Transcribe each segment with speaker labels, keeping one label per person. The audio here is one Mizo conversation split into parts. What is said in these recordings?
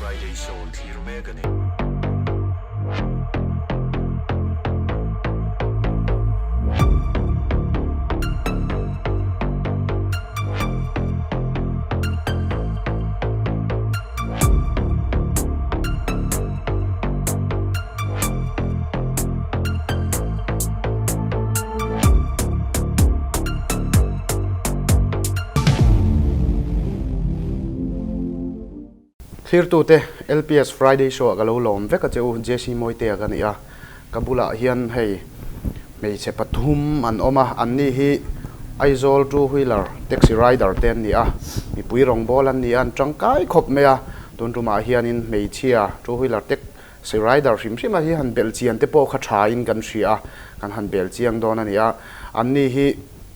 Speaker 1: Friday Show thlir mek a ni.
Speaker 2: Thlirtute, LPS Friday Show ah ka lo lawm vek a che u, JC Mawitea ka ni a, ka bulah hian hei hmeichhe pathum an awm a, anni hi Aizawl two wheeler taxi rider te an ni a, mipui rawngbâwl an ni a, an tangkai khawp mai a, tun tumah hianin hmeichhia two wheeler taxi rider hrim hrima hi han belh chian te pawh kha thain kan hria a, kan han bel chiang dawn a ni a, anni hi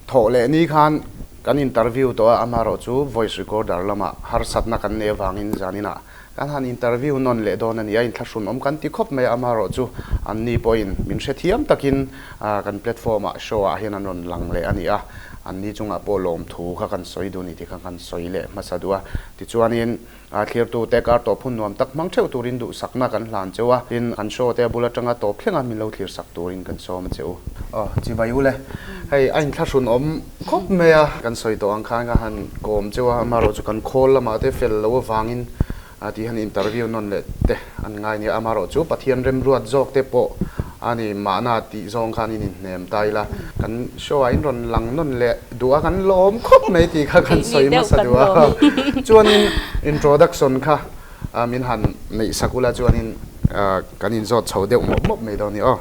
Speaker 2: thawh leh ni khan kan interview tawh a, amaherawhchu voice recorder lamah harsatna kan nei avangin zaninah Kan han interview nawn leh dawn a ni a, inthlahrun awm kan ti khawp mai a, amaherawhchu anni pawhin min hrethiam takin kan platform ah show ah hian an rawn lang leh a ni a, anni chungah pawh lawmthu kha kan sawi duh a ni tih kha kan sawi leh hmasa duh a. Tichuanin thlirtute kar tawp hun nuam tak hmang theuh turin duhsakna kan hlan cheu a, tin kan show te a bul atanga tawp thlenga min lo thlirsak turin kan sawm a che u. Aw, chibai u le, hei a inthlahrun awm khawp mai a, kan sawi tawh ang khan ka han kawm cheu a, amaherawhchu kan khawl lamah te fel lo avangin tih han interview nawn leh te an ngai nia, amaherawhchu Pathian remruat zawk te pawh a ni mahna tih zawng khan in inhnem ta ila, kan show ah in rawn lang nawn leh duh a, kan lawm khawp mai tih kha kan sawi hmasa duh a, chuanin introduction kha min han neih sak ula chuanin kan inzawt chho deuh mawp mawp mai dawn a ni aw.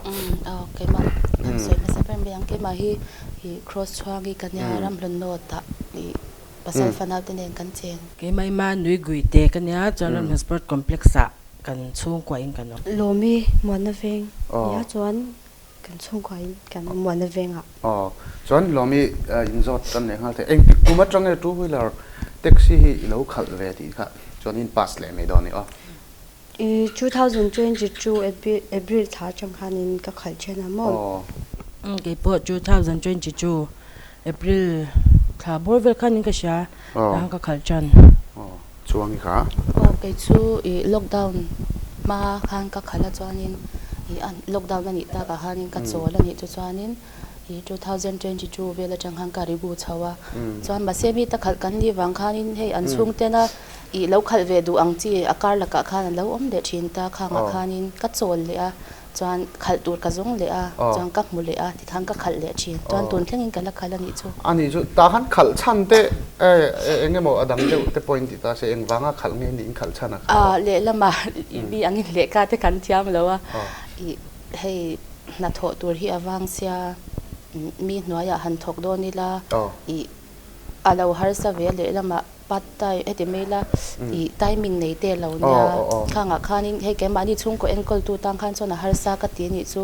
Speaker 3: Aw keimah han sawi hmasa ber mai ang, keimah hi I cross chhuang hi kan nia ramhlun note ah i pasal fanau te nen kan cheng.
Speaker 4: Keimah i ma nui gui te ka nia chuan ramhlun sport complex ah kan chhungkua in kan awm.
Speaker 5: Lawmi Muanna veng nia chuan kan chhungkua in kan awm Muanna veng ah.
Speaker 2: Aw chuan Lawmi inzawt tan leh nghal thei engtik kum atang nge two wheeler taxi hi i lo khalh ve tih kha chuan in pass leh mai dawn a ni aw.
Speaker 5: I 2022 April thla atang khanin ka khalh then a maw?
Speaker 4: Aw. Kei pawh 2022 April thla bawr vel khanin ka hria tah ka khalh tan.
Speaker 2: Aw, chuang i kha.
Speaker 3: Aw, kei chu i lockdown hma khan ka khalh a chuanin i lockdown a nih takah khanin ka chawl a nih chu chuanin i 2022 vel atang khan ka rigu chho a. Chuan mahse mi ta khalh kan nih vang khanin hei an chhungtena Ih lo khalh ve duh ang chi a kar lakah khan a lo awm leh thin ta, khangah khanin ka chawl leh a, chuan khalh tur ka zawng leh a, chuan ka hmu leh a, tikhan ka khalh leh thin. Chuan tun thlengin ka la khalh a nih chu.
Speaker 2: A nih chu, tah khan khalh chhan te eng emaw a dang deuh te pawhin ti ta se, engvanga khalh nge niin khalh chhan a khalh
Speaker 3: a? Lehlamah mi angin lehkha te kan thiam lo a, ih hei hnathawh tur hi a vang sia, mi hnuaiah han thawk dawn ila, ih a lo harsa ve lehlamah Part time heti mai ila ih timing nei te lo nia khangah khanin hei keimahni chhungkaw enkawltu tan khan chuan a harsa ka ti anih chu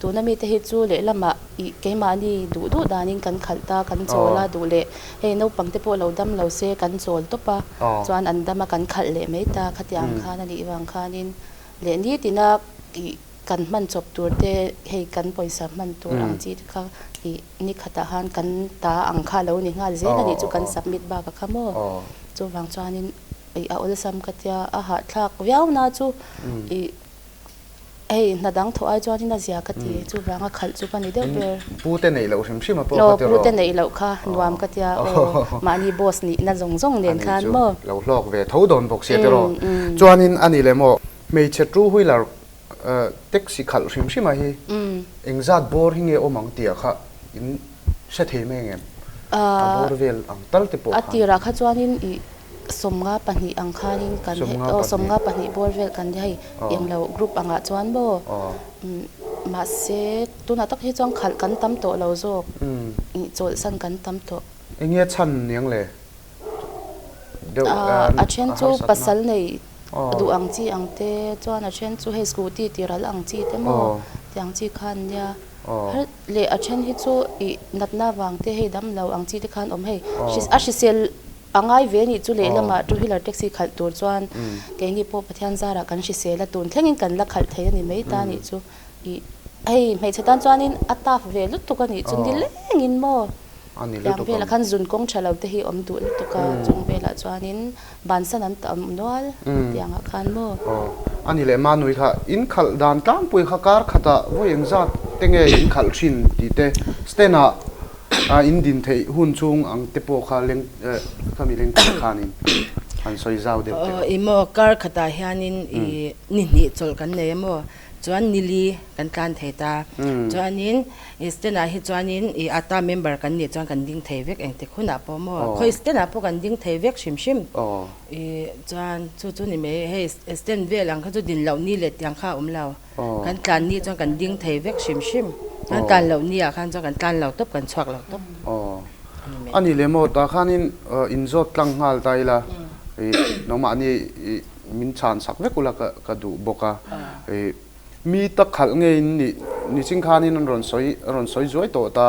Speaker 3: tuna mite hi chu lehlamah ih keimahni duh duh danin kan khalh ta kan chawl a duh leh hei naupang te pawh lo dam lo se kan chawl tawp a chuan an dam a kan khalh leh mai ta khatiang khan anih vang khanin leh nitina ih Kan hman chawp tur te hei kan pawisa hman tur ang chi te kha ih ni khatah khan kan ta ang kha a lo ni nghal zel a nih chu kan submit bak a kha maw. Chuvang chuanin ih a awlsam ka tia a hahthlak viau na chu ih hei hna dang thawh ai chuanin a zia ka ti chuvang a khalh chu ka ni deuh ber.
Speaker 2: Pu te neih loh hrim hrim a pawh ka ti
Speaker 3: rawh. Pu te neih loh kha nuam ka tia aw mahni boss nihna zawng zawng nen khan maw.
Speaker 2: Lo hlawk ve tho dawn bawk sia ti rawh. Chuanin a ni leh maw hmeichhe two wheeler Taxi khalh hrim hrim ah hi engzat bawr hi nge awm ang tih ah kha in hre thei mai ang em? A bawr vel ang tal te pawh
Speaker 3: khan. A tirah kha chuanin ih 52 ang khanin kan aw 52 bawr vel kan hei englo group angah chuan maw mahse tunah tak hi chuan khalh kan tam tawh lo zawk ih chawlhsan kan tam tawh.
Speaker 2: Enge chhan niang le? Deuh
Speaker 3: a then chu pasal nei duh ang chi ang te chuan a then chu hei scooty ti ral ang chi te maw ti ang chi khan nia har leh a then hi chu ih natna vang te hei dam lo ang chi te khan awm hei a hrisel a ngai ve anih chu lehlamah two wheeler taxi khalh tur chuan keini pawh Pathian zarah kan hrisel a tun thlengin kan la khalh thei a ni mai ta anih chu ih hei hmeichhe tan chuanin a tough ve lutuk anih chu nilengin maw.
Speaker 2: A ni
Speaker 3: Tiang
Speaker 2: lutuk
Speaker 3: velah
Speaker 2: ang.
Speaker 3: khan zun kawng tha lo te hi awm duh lutuk a, chung velah chuanin bansan an tam nual tiangah khan maw.
Speaker 2: Aw, a ni leh Manui kha in khalh dan tlangpui kha kar khatah vawi engzat te nge in khalh thin tih te stand ah a in din theih hun chhung ang te pawh kha leng khami leng thei khanin han sawi zau deuh teh.
Speaker 4: Aw, i maw kar khatah hianin i ni hnih chawlh kan nei a maw? Chuan nili kan tlan thei ta. Chuanin i stand ah hi chuanin i ata member kan nih chuan kan ding thei vek engtik hunah pawh maw? Khawi stand ah pawh kan ding thei vek hrim hrim. I chuan chu chu ni mai hei stand vel ang kha chu din loh ni leh tiang kha a awm lo. Kan tlan ni chuan kan ding thei vek hrim hrim. Kan tlan loh ni ah khan chuan kan tlan lo tawp kan chhuak lo tawp.
Speaker 2: A ni leh maw tah khanin inzawt tlang nghal ta ila i nangmahni i Min chhan sak vek ula ka duh bawk a, ih mi ta khalh nge in nih niching khanin an rawn sawi a rawn sawi zuai tawh ta,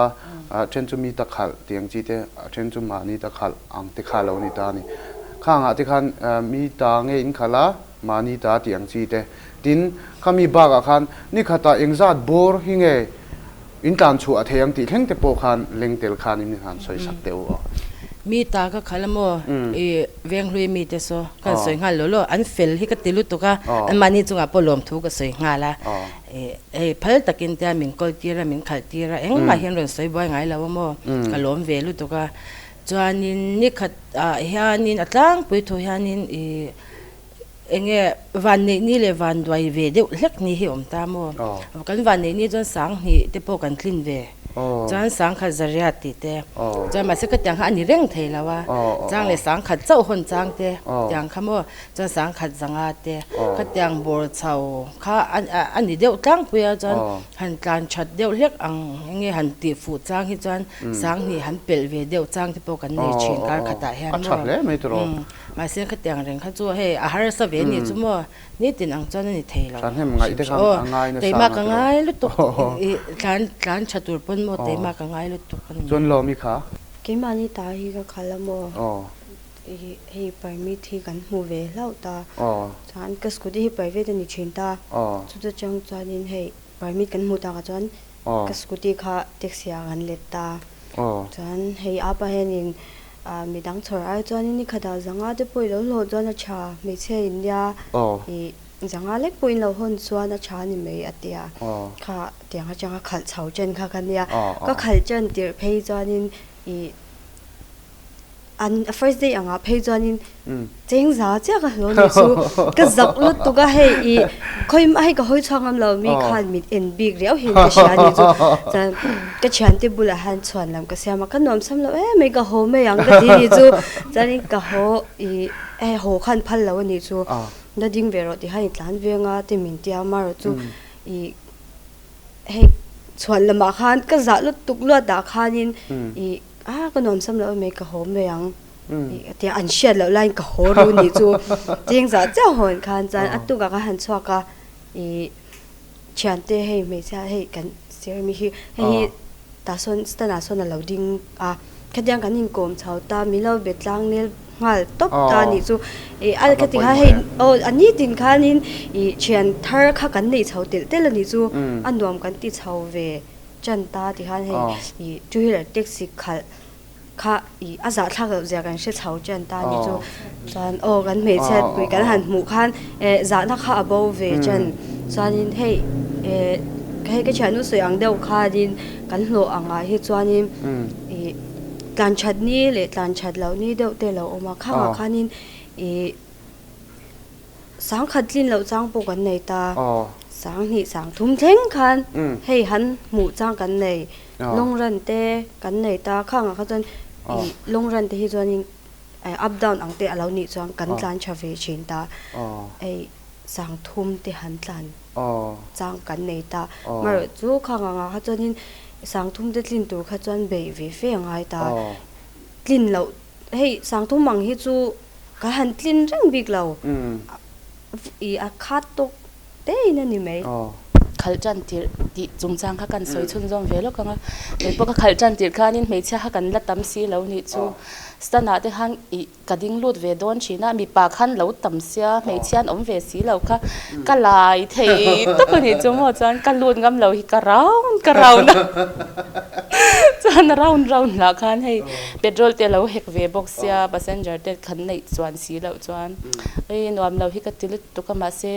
Speaker 2: a then chu mi ta khalh tih ang chi te, a then chu mahni ta khalh ang te kha lo ni ta a ni. Khangah te khan mi ta nge in khalh a, mahni ta tih ang chi te. Tin, khami bakah khan nikhatah engzat bawr hi nge In tlan chhuah a thei ang tih thleng te pawh khan leng tel khan in han sawi sak teh u aw.
Speaker 4: Mi ta ka khalh a maw? I Venghlui mi te saw ka han sawi nghal lo lo. An fel hi ka ti lutuk a, anmahni chungah pawh lawmthu ka sawi nghal a. Hei phal takin tia min kawl tir a, min khalh tir a, engmah hian rawn sawi buai ngai lo a maw? Ka lawm ve lutuk a. Chuanin nikhat ah hianin a tlangpui thu hianin i Enge vanneih ni leh vanduai ve deuh hlek ni hi awm ta maw? Kan vanneih ni chuan sanghnih te pawh kan tlin ve. Chuan sangkhat zariat tih te. Chuan mahse ka tiang kha a ni reng thei lo a. Chang leh sangkhat chauh hawn chang te tiang kha maw? Chuan sangkhat zanga te. Khatiang bawr chho kha a ni deuh tlangpui a chuan han tlan that deuh hlek ang enge han tih fuh chang hi chuan sanghnih han pelh ve deuh chang te pawh kan nei thin kar khatah hian maw? Mahse khatiang reng kha chu hei a harsa ve nih chu maw nitin ang chuan a ni thei lo.
Speaker 2: Thahnem ngaih te khan a ngai nasa
Speaker 4: Keimah ka ngai lutuk i tlan tlan tha tur pawn maw keimah ka ngai lutuk a ni.
Speaker 2: Chuan Lawmi kha?
Speaker 5: Keimahni ta hi ka khalh a maw? I hei permit hi kan hmu ve hlauh ta. Chuan ka scooty hi private a ni thin ta. Chuta chang chuanin hei permit kan hmuh takah chuan ka scooty kha taxi ah kan let ta. Chuan hei apa hianin Midang chhawr ai chuanin ni khatah zanga te pawh i lo hlawh chuan a tha, hmeichhia in nia ih zanga lek pawh in lo hawn chuan a tha ni mai a ti a, kha tiang atanga khalh chho chen kha ka nia, ka khalh chen tirh phei chuanin ih an first day angah phei chuanin cheng za chiah ka hlawh ni chu ka zak lutuk a hei ih khawi hei ka hawi chhuak ngam lo mi khan mit en bik riau hian ka hria ni chu chuan ka thiante bulah hian chhuan lam ka siam a ka nuam sam lo em mai ka haw mai ang ka ti ni chu chuanin ka haw ih hei haw khan phal lo a nih chu la ding ve rawh tih khan i tlan veng a ti min tia amaherawh chu ih hei chhuan lamah khan ka zah lutuk luat ah khanin ih a ka nuam sam lo em mai ka haw mai ang. Tia an hriat loh laiin ka haw ru nih chu cheng zah chiah hawn khan chuan a tukah ka han chhuak a ih thiante hei hmeichhia hei kan sir mi hi hei hi tah sawn stand ah sawn a lo ding a khatiang kan inkawm chho ta min lo be tlang nel nghal tawp ta nih chu ih a khati kha hei aw a nitin khanin ih thian thar kha kan neih chho telh telh a nih chu a nuam kan ti chho ve tan ta ti khan hei ih two wheeler taxi khalh. Kha i a zahthlak loh zia kan hre chho ṭan ta ni chu. Chuan aw kan hmeichhiat pui kan han hmuh khan eh zahna kha a bo ve ṭan. Chuanin hei eh hei ka thiannu sawi ang deuh khanin kan hlawh angah hi chuanin ih tlan ṭhat ni leh tlan ṭhat loh ni deuh te a lo awm a. Khangah khanin ih Sangkhat tlin loh chang pawh kan nei ta. Sanghnih sangthum thleng khan hei han hmuh chang kan nei. Long run te kan nei ta. Khangah kha chuan ih long run te hi chuanin up down ang te a lo nih chuan kan tlan tha ve thin ta. Hei sangthum te han tlan chang kan nei ta. Amaherawh chu khang angah kha chuanin sangthum te tlin tur kha chuan beih ve fe a ngai ta. Tlin loh hei sangthum ang hi chu. Ka han tlin reng bik lo. I a khat tawk te in a ni mai.
Speaker 3: Khalh tan tirh tih chungchang kha kan sawi chhunzawm ve lawk ang a. Kei pawh ka khalh tan tirh khanin hmeichhia kha kan la tam si lo nih chu. Stand ah te khan ih ka ding lut ve dawn thin a, mipa khan lo tam sia, hmeichhia an awm ve si lo kha ka lai thei tawp a nih chu maw chuan ka lut ngam lo hi ka round ka round a. khan a round round lah khan hei petrol te a lo hek ve bawk sia passenger te kan neih chuan si loh chuan ei nuam lo hi ka ti lutuk a mahse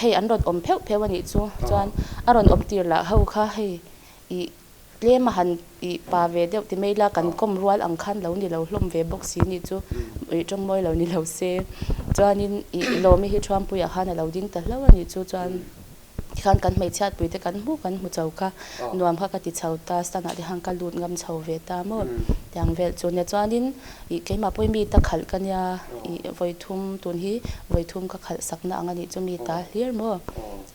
Speaker 3: hei an rawn awm pheuh pheuh a nih chu chuan a rawn awm tir lah ho kha hei ih Tlem a han ih pa ve deuh ti mai la, kan kawm rual ang khan lo ni lo hlawm ve bawk si ni chu ih tawngmawi lo ni lo se. Chuanin ih Lawmi hi Thuampuiah khan a lo ding ta hlauh a nih chu chuan tikhan kan hmeichhiatpui te kan hmu kan hmu chho kha nuam kha ka ti chho ta stand ah te khan ka lut ngam chho ve ta maw tiang vel chu nia. Chuanin ih keimah pawhin mi ta khalh ka nia ih vawi thum tun hi vawi thum ka khalh sakna ang a nih chu mi ta hlir maw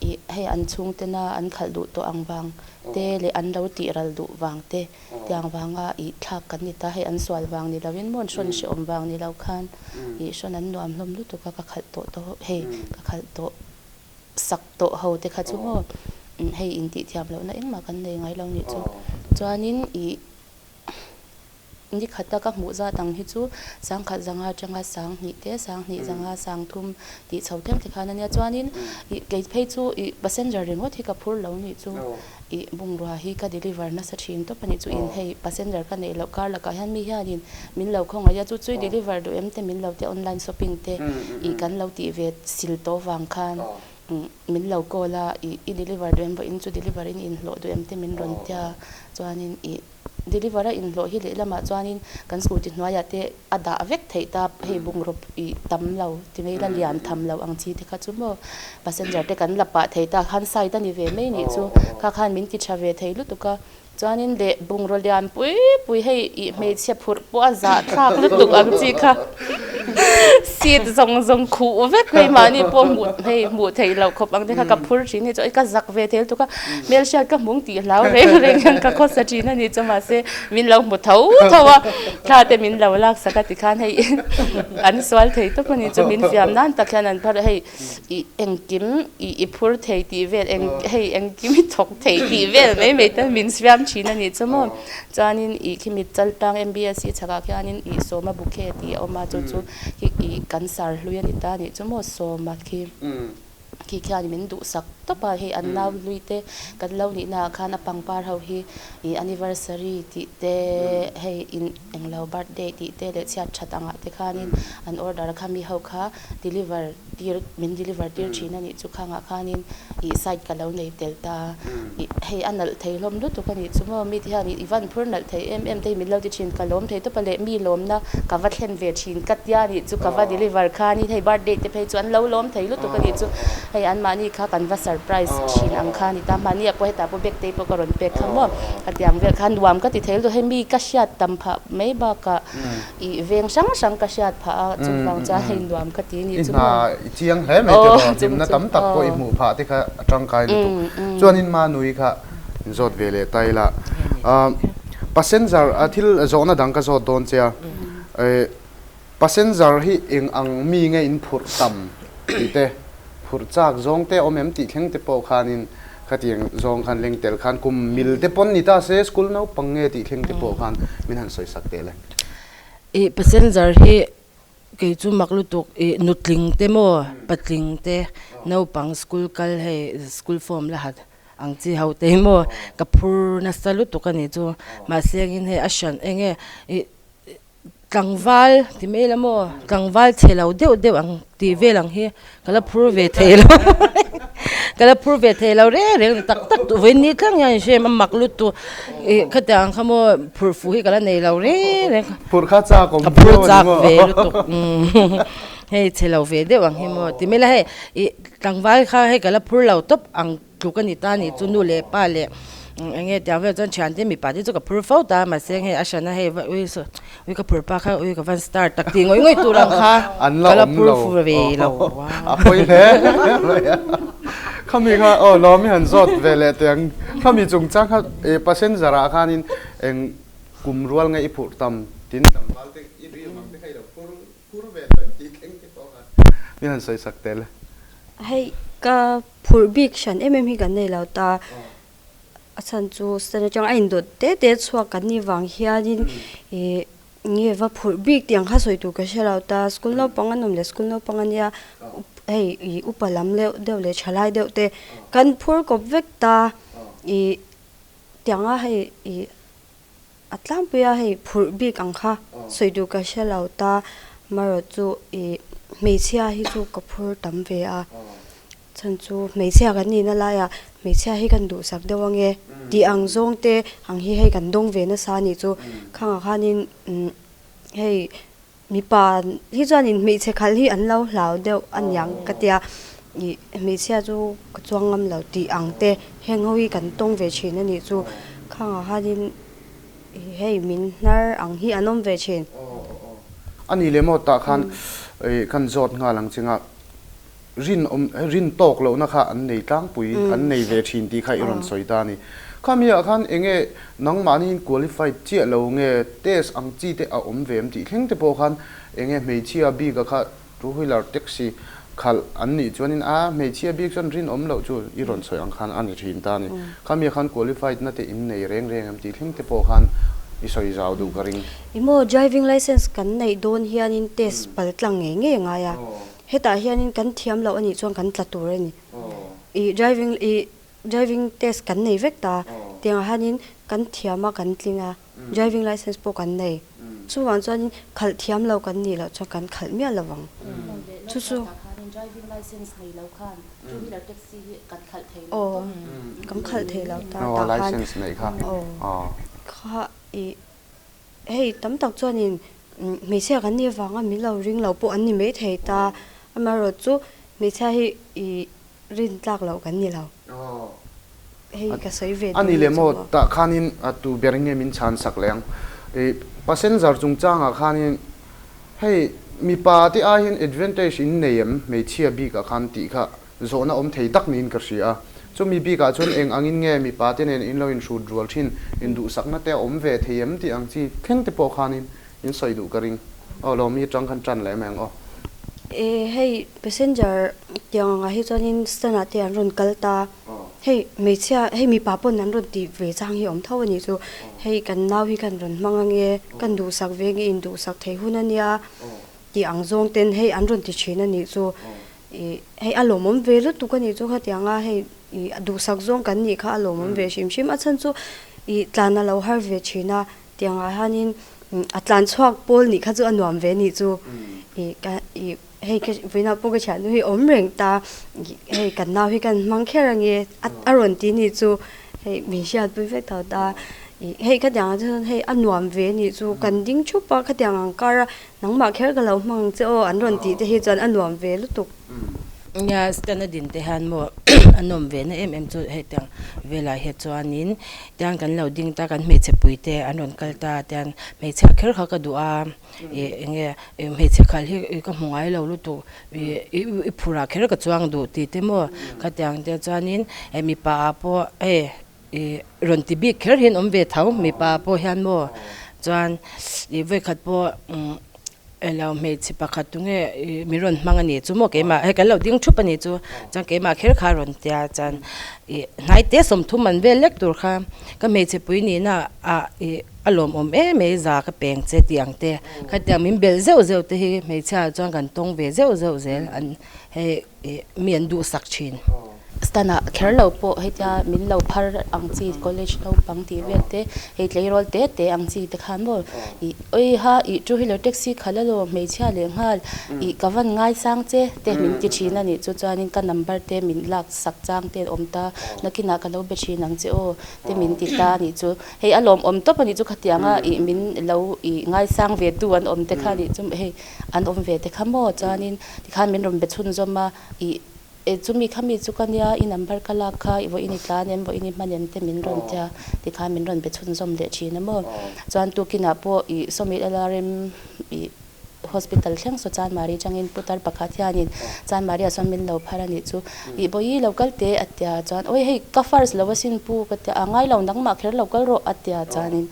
Speaker 3: ih hei an chhungtena an khalh duh tawh ang vang te leh an lo tih ral duh vang te tiang vanga ih thlak kan ni ta hei an sual vang ni loin maw an hrawn hrehawm vang ni lo khan ih hrawn an nuam hlawm lutuk a ka khalh tawh tawh hei ka khalh tawh sak tawh ho te kha chu maw hei intih thiam lohna engmah kan nei ngai lo nih chu chuanin ih. Ni khata ka hmuh zat ang hi chu sangkhat zanga atanga sanghnih te, sanghnih zanga sangthum tih chho thleng te khan a nia. Chuanin ih kei phei chu ih passenger ringawt hi ka phur lo nih chu ih bungrua hi ka deliver nasa thin tawp a nih chu in hei passenger ka neih loh kar lakah hian mi hianin min lo khawngaih a chu chu i deliver duh em te min lo tia online shopping te ih kan lo tih ve sil tawh vang khan min lo call a ih i deliver duh em vawiin chu deliver in inhlawh duh em te min rawn tia chuanin ih. Deliver a inhlawh hi lehlamah chuanin kan scooty hnuaiah te a dah vek theih ta, hei bungraw ih tam lo ti mai ila lian tham lo ang chi te kha chu maw passenger te kan la pah thei ta khan side a ni ve mai nih chu kha khan min ti tha ve thei lutuk a chuanin leh bungraw lian pui pui hei ih hmeichhe phurh pawh a zah thlak lutuk ang chi kha seat zawng zawng khuh vek hei mahni pawh hmuh hei hmuh theih loh khawp ang te kha ka phur thin hi chu ka zak ve thei lutuk a. Hmelhriat ka hmung tih hlau reng reng hian ka khawsa thin a ni chu mahse min lo hmu tho tho a, thla te min lo lak sak a tikhan hei an sual thei tawp a ni chu min fiam nan tak hian an phar a hei ih engkim ih i phur thei tih vel eng hei engkim i thawk thei tih vel mai mai te min fiam thin a ni chu maw chuanin ih khimi chaltlang M_B_S_C chhakah khianin ih sawma bouquet tih a awm a chu chu ih kan sar hlui a ni ta a nih chu maw sawma khi. Khi khian min duhsak tawp a, hei an nau hlui te kan lo nihna ah khan a pangpar ho hi ih anniversary tih te hei in englo birthday tih te leh chhiat that angah te khanin an order a kha mi ho kha deliver tir min deliver tir thin a nih chu khangah khanin ih side ka lo nei tel ta ih hei a nalh thei hlawm lutuk a nih chu maw mi te hian ih i van phur nalh thei em em te hi min lo ti thin ka lawm thei tawp a leh mi lawmna ka va thlen ve thin ka tia nih chu ka va deliver khanin hei birthday te phei chu an lo lawm thei lutuk a nih chu hei anmahni kha kan va surprise thin ang kha a ni ta mahni ah pawh hetah pawh bag te pawh ka rawn pek kha maw hetiang vel kha nuam ka ti thei lutuk hei mi ka hriat tam phah mai bakah ih veng hrang hrang ka hriat phah a chuvang chuan hei nuam ka ti a nih chu maw.
Speaker 2: I hna i chiang hle mai te maw hlimna tam tak pawh i hmuh phah te kha a tangkai lutuk chuanin Manui kha zawt ve leh ta ila passenger thil zawhna dang ka zawt dawn che a passenger hi eng ang mi nge in phurh tam tih te phurh chak zawng te awm em tih thleng te pawh khanin khatiang zawng khan leng tel khan kum mil te pawn ni ta se school naupang nge tih thleng te pawh khan min han sawi sak teh le.
Speaker 4: Ih passenger hi Kei chu mak lutuk ih nutling te maw patling te naupang school kal hei school form la hat ang chi ho te hi maw ka phur nasa lutuk a nih chu mahse engin hei a hran eng nge ih tlangval ti mai ila maw tlangval chhe lo deuh deuh ang tih vel ang hi ka la phur ve thei lo ka la phur ve thei lo reng reng tak tak duh vawiin ni thleng hian hrem a mak lutuk ih khatiang ang kha maw phurh fuh hi ka la nei lo reng reng
Speaker 2: phurh kha chak awm
Speaker 4: ka phur chak ve lutuk hei chhe lo ve deuh ang hi maw ti mai la hei ih tlangval kha hei ka la phur lo tawp ang. Tluk a ni ta nih chu nu leh pa leh eng nge tiang vel chuan thian te mipa te chu ka phur fo ta mahse hei a hran a hei va ui saw ui ka phur pa kha ui ka van star tak tih ngawih ngawih tur ang kha
Speaker 2: an la
Speaker 4: ka la
Speaker 2: awm
Speaker 4: phur
Speaker 2: lo
Speaker 4: fu ve lo
Speaker 2: a pawi hle mai a khami kha aw lawmi han zawt ve leh teh ang khami chungchang kha passenger ah khanin eng kum rual nge i phurh tam tin tlangval te i rim ang te kha i lo phur phur ve lo em tih thleng te pawh khan min han sawi sak teh le.
Speaker 5: Hei ka Phurh bik hran em em hi kan nei lo ta. A chhan chu stand atang a indawt te te chhuak kan nih vang hianin ih nge va phurh bik tih ang kha sawi tur ka hre lo ta. School naupang an awm leh school naupang a nia hei ih upa lam deuh deuh leh thalai deuh te kan phur kawp vek ta. Ih tianga hei ih. A tlangpui a hei phurh bik ang kha sawi duh ka hre lo ta marawh chu ih hmeichhia hi chu ka phur tam ve a chhan chu hmeichhia kan nihna laiah hmeichhia hi kan duhsak deuh ange tih ang zawng te ang hi hei kan dawng ve nasa a nih chu khangah khanin umm hei Mipa hi chuanin hmeichhe khalh hi an lo hlau deuh a niang ka tia ih hmeichhia chu ka chuang ngam lo tih ang te heng ho hi kan tawng ve thin a nih chu khangah khanin ih hei min hnar ang hi an awm ve thin.
Speaker 2: A ni leh maw tah khan ih kan zawt nghal ang chinga rin awm rin tawk lohna kha an nei tlangpui an nei ve thin tih kha i rawn sawi ta a ni. Khami ah khan eng nge nangmahniin qualified chiah lo nge test ang chi te a awm ve em tih thleng te pawh khan eng nge hmeichhia bik a kha two wheeler taxi khalh an nih chuanin a hmeichhia bik chuan rin awm loh chu i rawn sawi ang khan a ni thin ta a ni. Khami ah khan qualified na te in nei reng reng em tih thleng te pawh khan i sawi zau duh ka ring.
Speaker 5: Ih maw driving licence kan neih dawn hianin test pal tlang ngei ngei a ngai a. Hetah hianin kan thiam loh a nih chuan kan tla tur a ni. Ih driving ih driving test kan nei vek ta. Tiangah hianin kan thiam a kan tling a, driving licence pawh kan nei. Chuvang chuanin khalh thiam lo kan nih loh chuan kan khalh miah lo vang. Chu chu.
Speaker 3: Driving licence nei lo khan two wheeler taxi hi kan khalh thei lo
Speaker 5: tawp. Aw kan khalh thei lo ta tah khan.
Speaker 2: Licence neih kha.
Speaker 5: Aw kha ih. Hei tam tak chuanin hmeichhia kan nih avanga min lo ring lo pawh an ni mai thei ta, amaherawh chu hmeichhia hi i rin tlak loh kan ni lo. Hei ka sawi ve
Speaker 2: duh ni leh maw tah khanin a tu ber nge min chhan sak leh ang. I passenger chungchangah khanin hei mipa te ai hian advantage in nei em hmeichhia bikah khan tih kha Zawhna awm thei tak niin ka hria a. Chumi bikah chuan eng angin nge mipa te nen in lo inhrut rual thin, induhsakna te a awm ve thei em tih ang chi thleng te pawh khanin in sawi duh ka ring. Aw Lawmi atang khan tan leh mai ang aw.
Speaker 5: E hei passenger tiang angah hi chuanin stand ah te an rawn kal ta, hei hmeichhia hei mipa pawn an rawn tih ve chang hi a awm tho a nih chu, hei kan nau hi kan rawn hmang ange, kan duhsak ve nge induhsak thei hun a nia tih ang zawng ten hei an rawn ti thin a nih chu. Ih hei a lawmawm ve lutuk a nih chu khatianga hei ih duhsak zawng kan nih kha a lawmawm ve hrim hrim a chhan chu ih tlan a lo har ve thin a tiangah hianin a tlan chhuak pawl nih kha chu a nuam ve nih chu ih ka ih hei ka vawiinah pawh ka thiannu hi awm reng ta ih hei kan nau hi kan hmang kher ange a a rawn ti nih chu hei min hriatpui vek tho ta ih hei khatiangah chuan hei a nuam ve nih chu kan ding thup a khatiang ang kar a Nangmah kher ka lo hmang ang che aw, an rawn tih te hi chuan a nuam ve lutuk.
Speaker 4: Nia, stand a din te hian maw a nawm ve na em em chu hetiang velah hi chuanin tiang kan lo ding ta kan hmeichhe pui te an rawn kal ta tiang hmeichhia kher kha ka duh a ih eng nge hmeichhe khalh hi ka hmu ngai lo lutuk ih i phurh ah kher ka chuang duh tih te maw khatiang te chuanin mipa ah pawh hei Ih rawn ti bik kher hian awm ve tho mipa pawh hian maw chuan ih vawikhat pawh umm elo hmeichhe pakhat tunge ih min rawn hmang a ni chu maw keimah hei kan lo ding thup a ni chu chuan keimah kher kha a rawn tia chuan ih hnai te sawmthum an vel lek tur kha ka hmeichhe pui nihna ah ih a lawmawm em mai za ka peng che tih ang te khatiang min belh zeuh zeuh te hi hmeichhia ah chuan kan tawng ve zeuh zeuh zel an hei. Ih mi an duhsak thin.
Speaker 3: Stand ah kher lo pawh hetia min lo phar ang chi college naupang tih vel te hei tleirawl te te ang chi te khan maw ih awiha ih two wheeler taxi khalh alo hmeichhia leh nghal ih ka van ngaisang che te min ti thin a nih chu chuanin ka number te min lak sak chang te an awm ta nakinah ka lo be thin ang che aw te min ti ta a nih chu hei a lawmawm tawp a nih chu khatianga ih min lo ih ngaisang ve tu an awm te kha nih chu hei An awm ve te kha maw? Chuanin tikhan min rawn be chhunzawm a, ih e chumi kha mi chu ka nia, i number ka lak kha, i vawiin i tlan em, vawiin i hman em te min rawn tia, tikhan min rawn be chhunzawm leh thin a maw? Chuan tukinah pawh ih sawmi LRM ih hospital thleng saw Chanmari atangin putar pakhat hianin Chanmari ah sawn min lo phar a nih chu, ih vawiin lo kal teh a tia, chuan awi hei ka first lo asin pu ka tia, a ngai lo nangmah kher lo kal rawh a tia, chuanin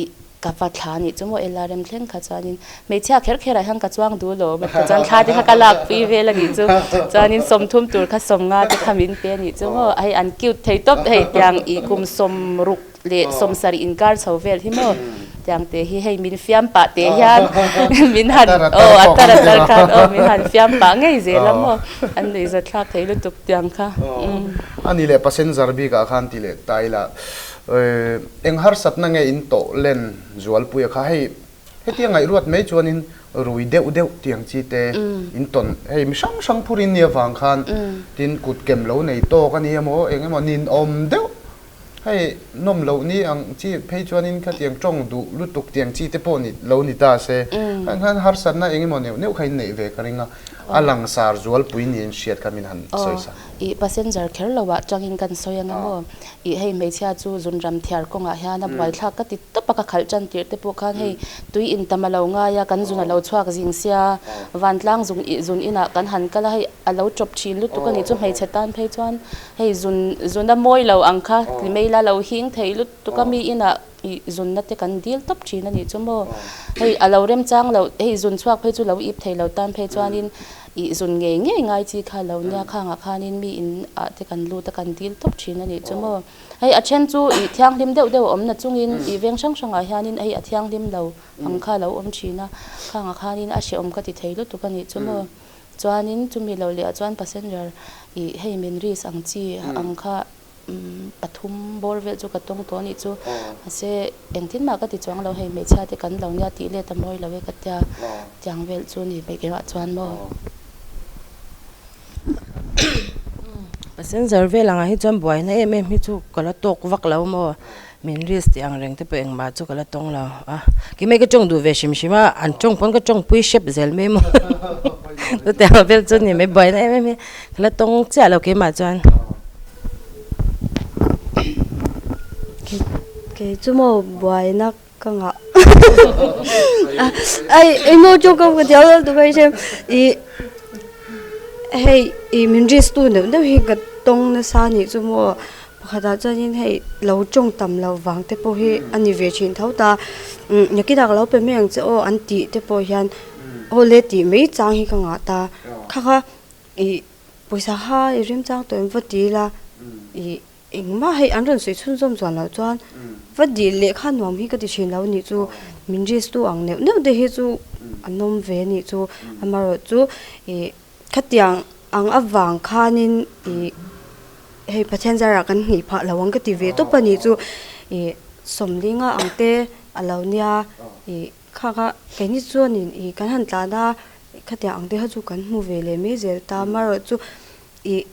Speaker 3: ih Ka va thla nih chu maw Ella rem thleng kha chuanin hmeichhia kher kher ah hian ka chuang duh lo a chuan thla te kha ka lak pui vel a nih chu chuanin sawmthum tur kha sawmnga te kha min pe a nih chu maw hei an cute thei tawp hei tiang ih kum sawmruk leh sawmsarih inkar chho vel hi maw tiang te hi hei min fiam pah teh hian min han aw a tar a tar khan aw min han fiam pah ngei zel a maw an nuihzat thlak thei lutuk tiang kha.
Speaker 2: A ni leh passenger bik ah khan ti leh ta ila. Eng harsatna nge in tawh len zualpuia kha hei Hetia ngaihruat mai chuanin rui deuh deuh tiang chi te in tawn hei mi hrang hrang phur in nia vang khan tin kut kem lo nei tawk a ni emaw eng emaw ninawm deuh hei nawm loh ni ang chi phei chuanin khatiang tawng duh lutuk tiang chi te pawh ni lo ni ta se khan khan harsatna eng emaw neuh neuh kha in neih ve ka ring a a langsar zualpui niin hriat kha min han sawi sa.
Speaker 3: Ih passenger kher lo ah tangin kan sawi anga maw ih hei hmeichhia chu zunram thiar kawngah hian a buaithlak ka ti tawp a ka khalh tan tirh te pawh khan hei tui in tam a lo ngai a kan zun a lo chhuak zing sia vantlang zung ih zun inah kan han kal a hei a lo chawp thin lutuk a nih chu hmeichhe tan phei chuan hei zun zun a mawi lo ang kha limei la lo hing thei lutuk a mi inah ih zunna te kan dil tawp thin a nih chu maw hei a lo remchang loh hei zun chhuak phei chu lo ip thei lo tan phei chuanin ih zun ngei ngei ngai chi kha lo nia khangah khanin mi in ah te kan lut a kan dil tawp thin a nih chu maw. Hei a then chu ih thianghlim deuh deuh a awm na chungin ih veng hrang hrangah hianin hei a thianghlim lo ang kha a lo awm thin a, khangah khanin a hrehawm ka ti thei lutuk a nih chu maw. Chuanin chumi lo leh ah chuan passenger ih hei min risk ang chi ang kha pathum bawr vel chu ka tawng tawh a nih chu. Mahse engtin mah ka ti chuang lo hei hmeichhia te kan lo nia tih let a mawi lo e ka tia tiang vel chu ni hmei keimah chuan maw.
Speaker 4: Passenger vel angah hi chuan buaina em em hi chu ka la tawk vak lo maw min risk tih ang reng te pawh engmah chu ka la tawng lo a keimah hi ka tawng duh ve hrim hrim a an tawng pawn ka tawng pui hrep zel mai maw chutiang vel chu ni mai buaina em em hi ka la tawng chiah lo keimah chuan.
Speaker 5: Kei chu maw buaina ka ngah ai emaw chu ka ka dial deuh mai che ih hei ih min risk tu neuh neuh hi ka tawng nasa anih chu maw pakhatah chuanin hei lo tawng tam loh vang te pawh hi a ni ve thin tho ta umm nakinah ka lo pe mai ang che aw an tih te pawh hian aw le tih mai chang hi ka ngah ta kha kha ih pawisa kha i remchang tawh em va ti ila ih. Engmah hei an rawn sawi chhunzawm chuan loh chuan va dil leh kha nuam hi ka ti thin lo anih chu min risk tu ang neuh neuh te hi chu an awm ve anih chu amaherawh chu ih khatiang ang avang khanin ih hei Pathian zarah kan hnih phah lo ang ka ti ve tawp anih chu ih sawmlinga ang te a lo nia ih kha kha keini chuanin ih kan han tlan a khatiang ang te kha chu kan hmu ve leh mai zel ta amaherawh chu ih.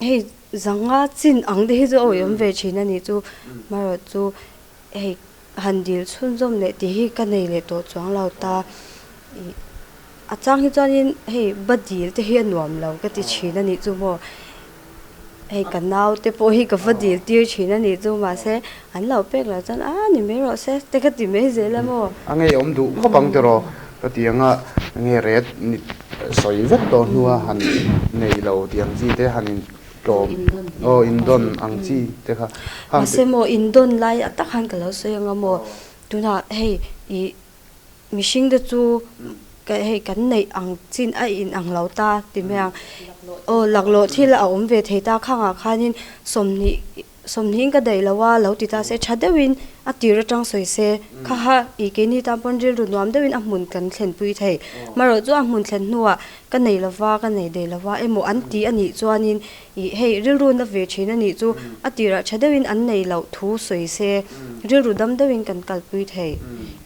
Speaker 5: Hei zanga chin ang te hi chu a awih ve thin a nih chu marawh chu hei han dil chhunzawm leh tih hi ka nei leh tawh chuang lo ta ih a chang hi chuanin hei ba dil te hi a nuam lo ka ti thin a nih chu maw hei ka nau te pawh hi ka va dil tir thin a nih chu mahse an lo pek loh chuan a ni mai rawh se te ka ti mai zel a maw.
Speaker 2: A ngeiawm duh khawp ang tiraw ka ti ang a nge ret ni sawi vek tawh hnua han nei lo tih ang chi te han in tlawm aw in dawn ang chi te kha
Speaker 5: hang Mahse maw in dawn lai a tak khan ka lo sawi ang a maw tunah hei ih mihring te chu ka hei kan neih ang chin a in ang lo ta ti mai ang aw laklawh thil a awm ve thei ta khangah khanin sawmhnih Sawmhnih ka daih lo a, lo ti ta se tha deuhin a tir atang sawi se, kha ha i keini tan pawn rilru nuam deuhin a hmun kan thlenpui thei. Marawh chu a hmun thlen hnuah ka nei lova, ka nei daih lova emaw an ti a nih chuanin i hei rilru na ve thin a nih chu a tirah tha deuhin an nei loh thu sawi se, rilru dam deuhin kan kalpui thei.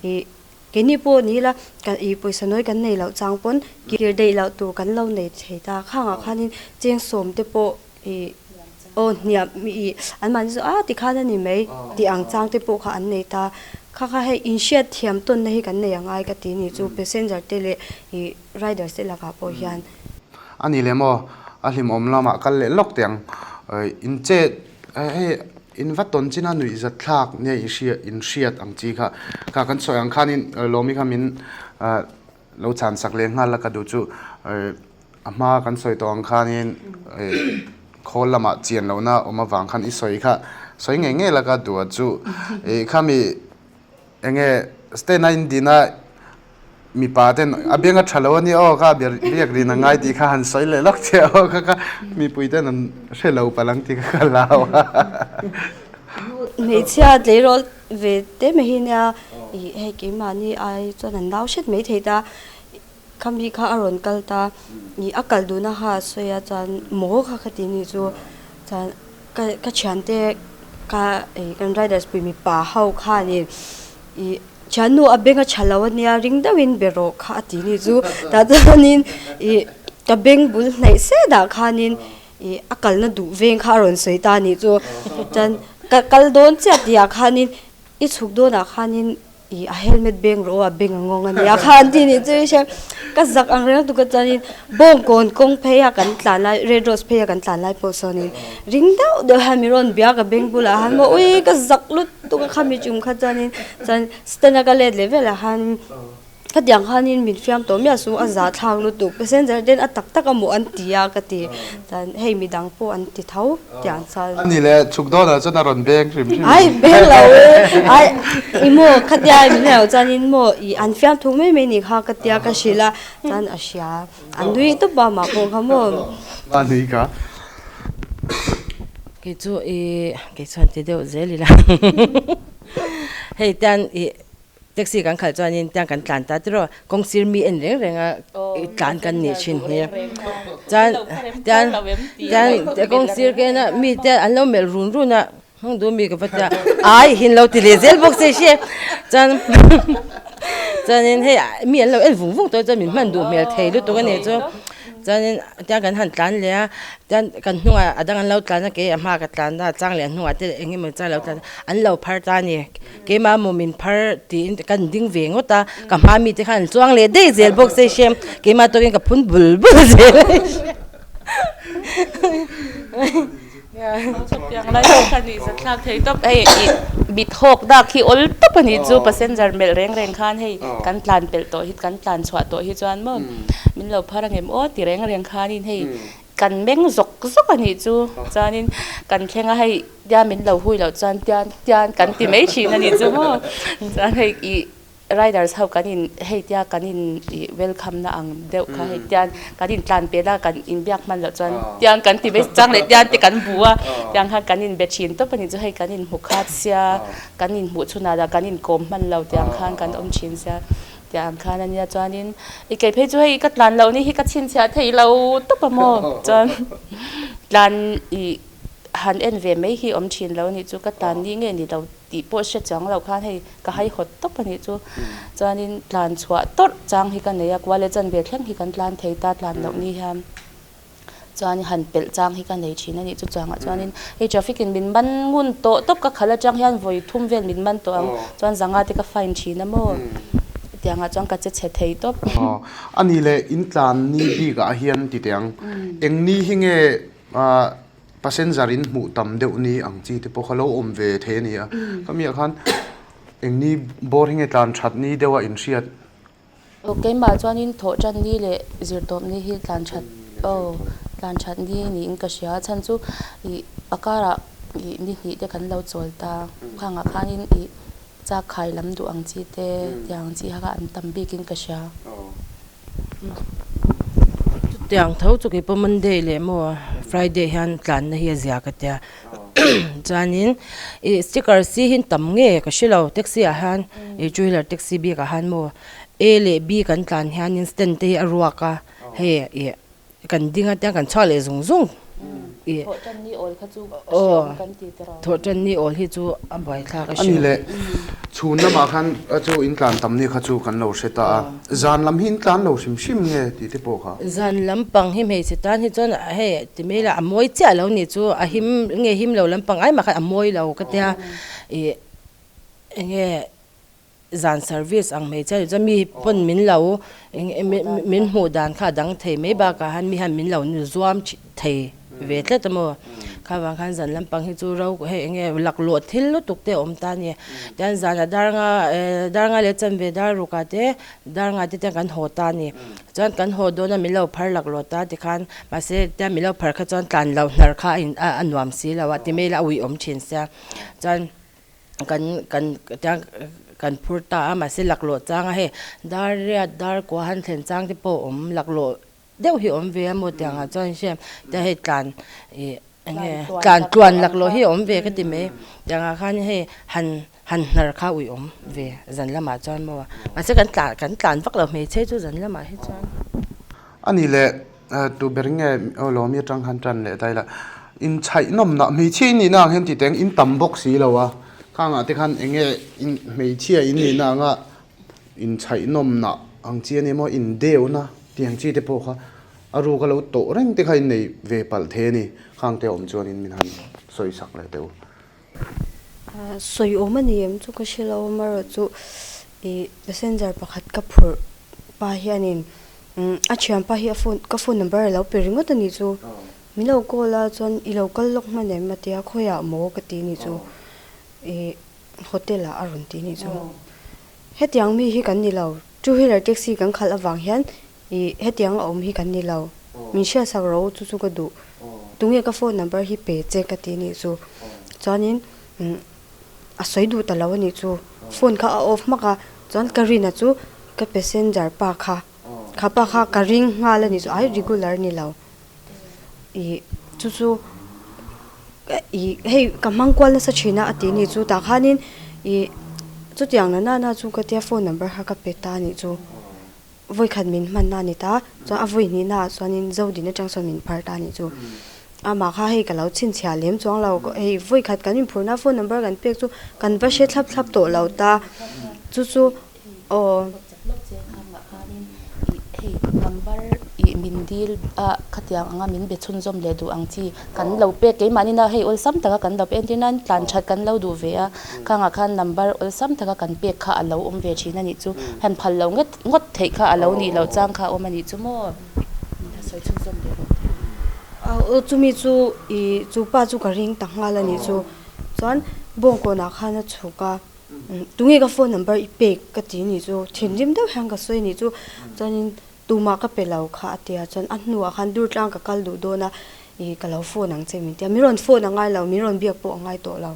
Speaker 5: I keini pawh ni ila kan i pawisa nawi kan nei loh chang pawn kir daih loh tur kan lo nei thei ta, khangah khanin cheng sawm te pawh I aw hniam i an mahni chu a tikhan a ni mai tih ang chang te pawh kha an nei ta. Kha kha hei inhriat thiam tawnna hi kan nei a ngai ka ti ni chu passenger te leh i riders te lakah pawh hian.
Speaker 2: A ni leh maw a hlimawm lamah kal leh lawk teh ang. In chet hei in va tawn chin a nuih zat thlak nia i hriat in hriat ang chi kha. Kha kan sawi ang khanin Lawmi kha min lo chhan sak leh nghal a ka duh chu. A hma kan sawi tawh ang khanin khawl lamah chian lohna awm avang khan i sawi kha sawi ngei ngei la ka duh a chu ih khami eng nge stand a in din a mipa ten a beng a tha lo a nia aw kha biak rin a ngai tih kha han sawi leh lawk che aw kha kha mipui ten an hre lo palh ang tih kha ka lau a.
Speaker 5: Hmeichhia tleirawl ve te mai hi nia ih hei keimahni ai chuan an nau hret mai thei ta. Khami kha a rawn kal ta, ih a kal duhna kha a sawi a chuan maw kha ka ti ni chu chuan ka ka thiante Ka ih kan riders pui mipa ho khanin ih thiannu a beng a tha lo ania ring deuhin be rawh kha a ti ni chu tah chuanin ih ka beng bul hnaih set ah khanin ih a kalna duh veng kha a rawn sawi ta a nih chu chuan ka kal dawn chiah tih ah khanin i chhuk dawnah khanin Ih a helmet beng rawh aw a beng a ngawng a nia kha an ti nih chu hriat ka zak ang reng lutuk a chuanin bawngkawn kawng phei a kan tlan lai red rose phei a kan tlan lai pawh sawnin ring deuh deuh hian mi rawn bia ka beng bulah han maw ui ka zak lutuk a khami tum kha chuanin chuan stand a ka let leh velah khan khatiang khanin min fiam tawh miah suh a zahthlak lutuk passenger ten a tak tak a maw an ti a ka ti chuan hei midang pawh an ti tho. Tiang chal.
Speaker 2: A ni le, chhuk dawnah chuan a rawn beng hrim hrim.
Speaker 5: Ai, beng lo e. Ai, i maw khatia min hrilh chuanin maw i an fiamthu mai mai ni kha ka tia ka hrilh a, chuan a hria. A nui tawp a mah pawh kha maw.
Speaker 2: A nui ka.
Speaker 4: Kei chu i, kei chuan ti deuh zel ila. Hei tian i. Taxi kan khalh chuanin tiang kan tlan ta tiraw kawng sir mi en reng reng a tlan kan nih thin hi chuan tian tian kawng sir ka en a mi te an lo melh run run a hmang duh mi ka va tia ai hin lo ti leh zel bawk se hria chuan chuanin hei mi an lo en vung vung tawh chuan min hman duh hmel thei lutuk a ni chu chuanin tiang kan han tlan leh a tian kan hnungah a dang an lo tlan a kei a hma ka tlan a chang leh a hnungah te eng emaw chang a lo tlan a an lo phar ta a ni. Keimah maw min phar tiin kan ding ve ngawt a, ka hma mite khan an chuang leh daih zel bawk se hriam, keimah tawkin ka phun bul bul zel a ni hriam.
Speaker 3: Chutiang lai pawh kha nuih zathlak thei tawp, hei ih mit hawk dak hi awl tawp a nih chu passenger melh reng reng khan hei kan tlan pelh tawh hi kan tlan chhuah tawh hi chuan maw min lo phar angem aw ti reng reng khanin hei kan meng zawk zawk a nih chu chuanin kan thleng a hei tian min lo hui loh chuan tian tian kan ti mai thin a nih chu maw chuan hei ih riders ho kan in hei tia kan in ih welcome na ang deuh kha hei tian kan in tlan pel a kan inbiak hman loh chuan tian kan ti mai chang leh tian te kan bu a tiang khan kan in be thin tawp a nih chu hei kan in hmu khat sia kan in hmuh chhunah lah kan inkawm hman lo tiang khan kan awm thin sia. Tiah ang khan a nia chuanin i kei phei chu hei ka tlan loh ni hi ka chhinchhiah thei lo tawp a maw chuan tlan i han en ve mai hi awm thin lo a nih chu ka tlan ni nge ni lo tih pawh hre chuang lo khan hei ka haihawt tawp a nih chu chuanin tlan chhuah tawrh chang hi ka nei a kual e chanve thleng hi kan tlan thei ta tlan loh ni hian. Chuan han pelh chang hi ka nei thin a nih chu chuangah chuanin hei traffic in min man ngun tawh tawp ka khalh atang hian vawi thum vel min man tawh ang chuan zanga te ka fine thin a maw tiangah chuan ka che chhe thei tawp.
Speaker 2: Aw a ni leh in tlan ni bik ah hian ti teh ang eng ni hi nge passenger in hmuh tam deuh ni ang chi te pawh kha lo awm ve thei a ni a ka miah khan eng ni bawr hi nge tlan that ni deuh a inhriat.
Speaker 3: Aw keimah chuanin thawh tan ni leh zir tawp ni hi tlan that aw tlan that ni niin ka hria a chhan chu ih a karah ih ni hnih te kan lo chawl ta khangah khanin ih chak khai lam duh ang chi te tiang ang chi kha an tam bikin ka hria.
Speaker 4: Chutiang tho chu keipawh Monday leh maw Friday hian tlanna hi a zia ka tia. Chuanin ih sticker si hi tam nge ka hre lo taxi ah hian ih two wheeler taxi bik ah hian maw A leh B kan tlan hianin stand te hi a ruak a hei ih kan ding a tiang kan chhuak leh zung zung ih aw thawhtan ni awl hi chu a buaithlak a
Speaker 2: hre. Ani leh chhun lamah khan chu in tlan tam ni kha chu kan lo hre ta a. Zan lam hi in tlan lo hrim hrim nge tih te pawh kha.
Speaker 4: Zan lampang hi hmeichhe tan hi chuan hei ti mai la a mawi chiah lo nih chu a him nge him lo lampang ai mah khan a mawi lo ka tia ih eng nge zan service ang hmeichhia nih chuan mi pawn min lo eng min hmuh dan kha a dang thei mai bakah han mi hian min lo zuam thei ve tlat a maw kha vang khan zan lampang hi chu ro hei eng nge laklawh thil lutuk te a awm ta a ni tian zanah dar nga eh dar nga leh chanve dar ruk ah te dar nga te tiang kan haw ta a ni chuan kan haw dawn a min lo phar laklawh ta tikhan mahse tiang min lo phar kha chuan tlan loh hnar kha a in a nuam si lo a ti mai ila a uiawm thin sia chuan kan kan tiang kan phur ta a mahse laklawh chang a hei dar riat dar kua han thlen chang te pawh a awm laklawh. Deuh hi awm ve a maw tiang ah chuan hriat tia hei tlan ih eng nge tlan tluan laklawh hi awm ve ka ti mai tiang ah khan hei han han hnar kha ui awm ve zan lamah chuan maw mahse kan tlan kan tlan vak lo hmeichhe chu zan lamah hi chuan.
Speaker 2: A ni leh tu ber nge aw lawmi atang khan tan leh ta ila. Inchhaihnawmna hmeichhia in nihna ang hian ti teng in tam bawk si lo a, khangah te khan eng nge in hmeichhia in nihna anga inchhaihnawmna ang chi a ni maw indeuhna tih ang chi te pawh kha a ruk a lo tawh reng te kha in nei ve palh thei a ni, khang te awm chuanin min han sawi sak leh teh u.
Speaker 5: Sawi awm a ni em chu ka hre lo amaherawh chu ih passenger pakhat ka phurh pa hianin a thianpa hi a phone ka phone number a lo pe ringawt a nih chu. Min lo call a chuan i lo kal lawk hman em a tia khawiah maw ka ti nih chu ih hotel ah a rawn ti nih chu. Hetiang mi hi kan ni lo two wheeler taxi kan khalh avang hian ih hetiang a awm hi kan ni lo min hriatsak rawh u chu chu ka duh tunge ka phone number hi pe che ka ti nih chu chuanin umm a sawi duh ta lo a nih chu phone kha a off hmak a chuan ka rina chu ka passenger pa kha kha pa kha ka ring nghal a nih chu ai regular ni lo. Ih chu chu ih hei ka hmang kual nasa thin a a tih ni chu tah khanin ih chutiang na nana chu ka tia phone number kha ka pe ta a nih chu vawikhat min hmanna a ni ta chuan a vawi hnihna ah chuanin zodin atang sawn min phar ta a nih chu amah kha hei ka lo chhinchhiah lem chuang lo hei vawikhat kan inphurhna phone number kan pek chu kan va hre thlap thlap tawh lo ta chu chu.
Speaker 3: Aw. Hei number ih min dil a khatiang anga min be chhunzawm leh duh ang chi kan lo pek keimahni na hei awlsam taka kan lo pek entir nan tlan that kan lo duh ve a khangah khan number awlsam taka kan pek kha a lo awm ve thin a nih chu han phal lo ngawt ngawt theih kha a lo nih loh chang kha a awm a nih chu maw min la sawi chhunzawm leh rawh teh.
Speaker 5: Aw chumi chu ih chu pa chu ka ring ta nghal a nih chu chuan bawngkawnah khan a chhuk a. Tunge ka phone number i pek ka ti nih chu thinrim deuh hian ka sawi nih chu chuanin tumah ka pe lo kha a tia chuan a hnuah khan dur tlang ka kal duh dawn a ih ka lo phone ang che min tia min rawn phone a ngai lo min rawn biak pawh a ngai tawh lo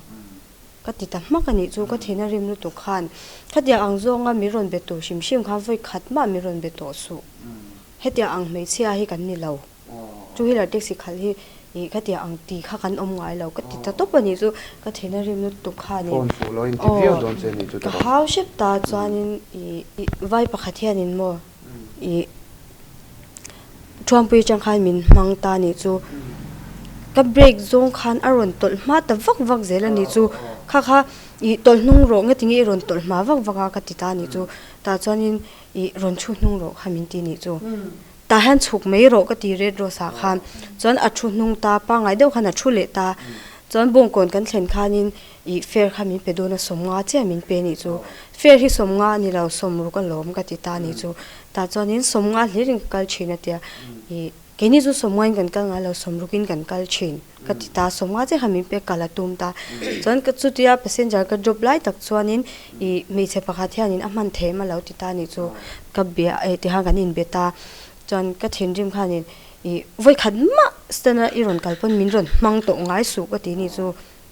Speaker 5: ka ti ta hmak a nih chu ka thin a rim lutuk khan khatiang ang zawnga min rawn be tur hrim hrim khan vawi khat mah min rawn be tawh suh hetiang ang hmeichhia hi kan ni lo. Two wheeler taxi khalh hi ih ka tia ang tih kha kan awm ngai lo ka ti ta tawp a nih chu ka thin a rim lutuk kha a ni.
Speaker 2: Phone fuh lo in ti viau dawn che nih chu
Speaker 5: ka hau hrep ta chuanin ih vai pakhat hianin maw ih Thuampui atang khan min hmang ta a nih chu ka brake zawng khan a rawn tawlh hma ta vak vak zel a nih chu kha kha ih tawlh hnung rawh nge tinge i rawn tawlh hma vak vak a ka ti ta a nih chu tah chuanin ih rawn thu hnung rawh kha min ti a nih chu. Tah hian chhuk mai rawh ka ti Red Rose ah khan chuan a thu hnung ta pangngai deuh khan a thu leh ta chuan bawngkawn kan thlen khanin ih fare kha min pe dawn a sawmnga chiah min pe nih chu fare hi sawmnga a ni lo sawmruk alawm ka ti ta nih chu tah chuanin sawmnga hlir in ka kal thin a tia ih keini chu sawmnga in kan kal ngai lo sawmruk in kan kal thin ka ti ta sawmnga chiah kha min pe kal a tum ta chuan ka chutia passenger ka drop lai tak chuanin ih hmeichhe pakhat hianin a hman them a lo ti ta nih chu ka bia eh ti khan kan inbe ta chuan ka thinrim khanin ih vawikhat mah stand a i rawn kal pawn min rawn hmang tawh ngai suh ka ti nih chu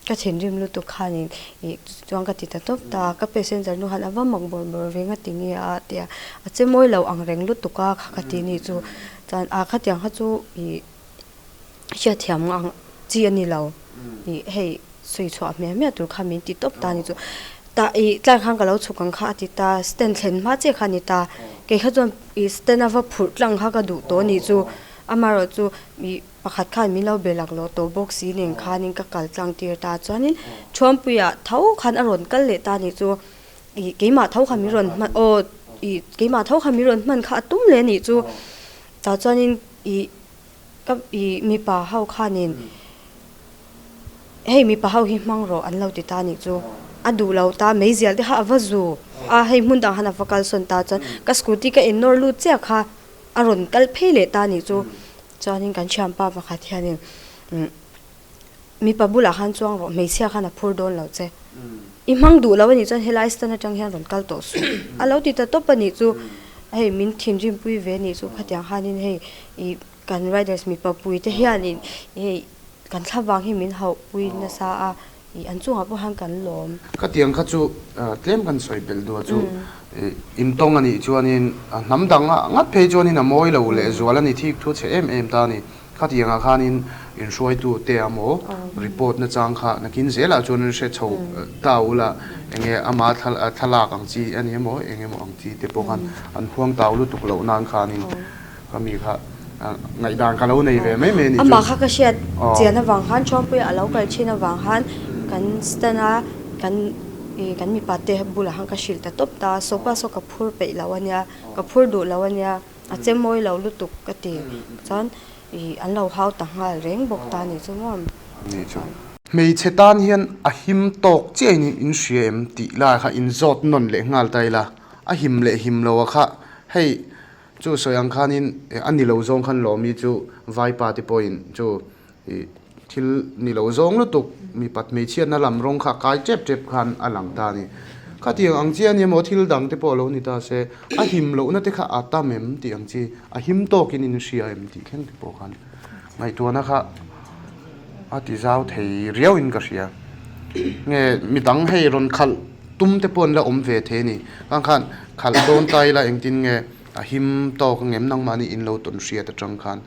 Speaker 5: ka thinrim lutuk khanin ih chuan ka ti ta tawp ta ka passenger nu khan a va mak bawrh bawrh ve nga ti nge a tia a che mawi lo ang reng lutuk a kha ka ti nih chu chuan ah khatiang kha chu ih. Hriatthiam ang chi a ni lo ih hei sawi chhuah hmiah hmiah tur kha min ti tawp ta a ni chu tah ih tlai khan ka lo chhuk ang kha a ti ta stand thlen hma chiah kha a ni ta kei kha chuan ih stand a va phurh tlang kha ka duh tawh a nih chu amaherawh chu ih pakhat khan min lo be lak lawh tawh bawk si nen khanin ka kal tlang tir ta chuanin Thuampuiah tho khan a rawn kal leh ta a nih chu ih keimah tho kha min rawn hman aw ih keimah tho kha min rawn hman kha a tum leh a nih chu tah chuanin ih. Ka ih mipa ho khanin hei mipa ho hi hmang rawh an lo ti ta nih chu a duh lo ta meizial te kha a va zu a hei hmun dang han a va kalsawn ta chuan ka scooty ka in nawr lut chiah kha a rawn kal phei leh ta nih chu chuanin kan thianpa pakhat hianin umm Mipa bulah khan chuang rawh, hmeichhia khan a phur dawn lo che. I hmang duh lo a nih chuan helai stand atang hian rawn kal tawh suh. A lo ti ta tawp a nih chu, hei min thinrimpui ve a nih chu khatiang khanin hei ih kan riders mipa pui te hianin hei kan thlavang hi min hauhpui nasa a, ih an chungah pawh hian kan lawm.
Speaker 2: Khatiang kha chu tlem kan sawi belh duh a chu intawng a nih chuanin hnam dang ngat phei chuanin a mawi lo lehzual a ni thik thu chhe em em ta a ni. Khatiangah khanin inhruaitu te amaw report na chang kha nakin zelah chuan an hre chho ta ula enge ama thlalak ang chi a ni emaw eng emaw ang chi te pawh khan an huang tau lutuk loh nan khanin khami kha. Ngaihdan ka lo nei ve mai mai a nih chu.
Speaker 5: Amah kha ka hriat chian avang khan Thuampuia a lo kal thin avang khan kan stand a kan ih kan mipa te bulah khan ka hrilh ta tawp ta a, sawpa saw ka phur peih lo a nia, ka phur duh lo a nia, a che mawi lo lutuk ka ti. Chuan ih an lo hau ta nghal reng bawk ta a nih chu maw.
Speaker 2: Nih chu. Hmeichhe tan hian a him tawk chiah in in hria em tih lai kha in zawt nawn leh nghal ta ila, a him leh him lo a kha hei Chu sawi ang khanin a ni lo zawng khan lawmi chu Vaipa te pawhin chu ih thil ni lo zawng lutuk mipat hmeichhiatna lam rawng kha kai tep tep khan a lang ta a ni. Khatiang ang chi a ni emaw thil dang te pawh a lo ni ta se a him lohna te kha a tam em tih ang chi a him tawkin in hria em tih thleng te pawh khan ngaihtuahna kha a ti zau thei riauin ka hria. Nge midang hei rawn khalh tum te pawh an la awm ve thei a ni. Khang khan khalh dawn ta ila engtin nge a him tawk angem nangmahni in lo tawn hriat atang khan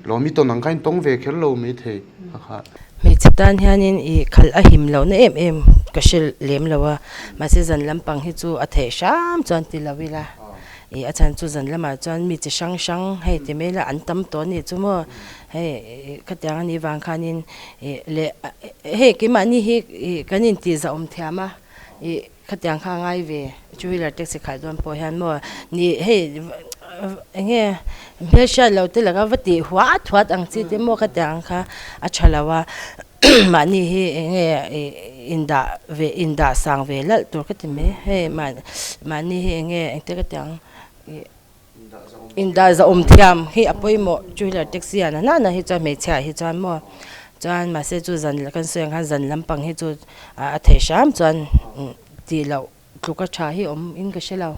Speaker 2: lawmi tawn ang kha in tawng ve kher lo mai thei a kha.
Speaker 4: Hmeichhe tan hianin i khalh a him lohna em em ka hre lem lo a, mahse zan lampang hi chu a theih hram chuan ti lo ila i a chhan chu zan lamah chuan mi chi hrang hrang hei ti mai ila an tam tawh a nih chu maw hei khatiang a nih vang khanin ih leh hei keimahni hi ih kan intih zahawm thiam a ih khatiang kha a ngai ve two wheeler taxi khalh dawn pawh hian maw ni hei eng nge hmelhriat loh te laka va tih huat huat ang chi te maw khatiang kha a tha lo a mahni hi eng nge ih indah ve indah sang ve lalh tur ka ti mai hei mahni hi eng nge engte ka ti ang ih. Indah zahawm thiam hi a pawimawh two wheeler taxi ah nana nana hi chuan hmeichhia ah hi chuan maw chuan mahse chu zan kan sawi ang khan zan lampang hi chu a theih hram chuan tih loh tluk a tha hi awm in ka hre lo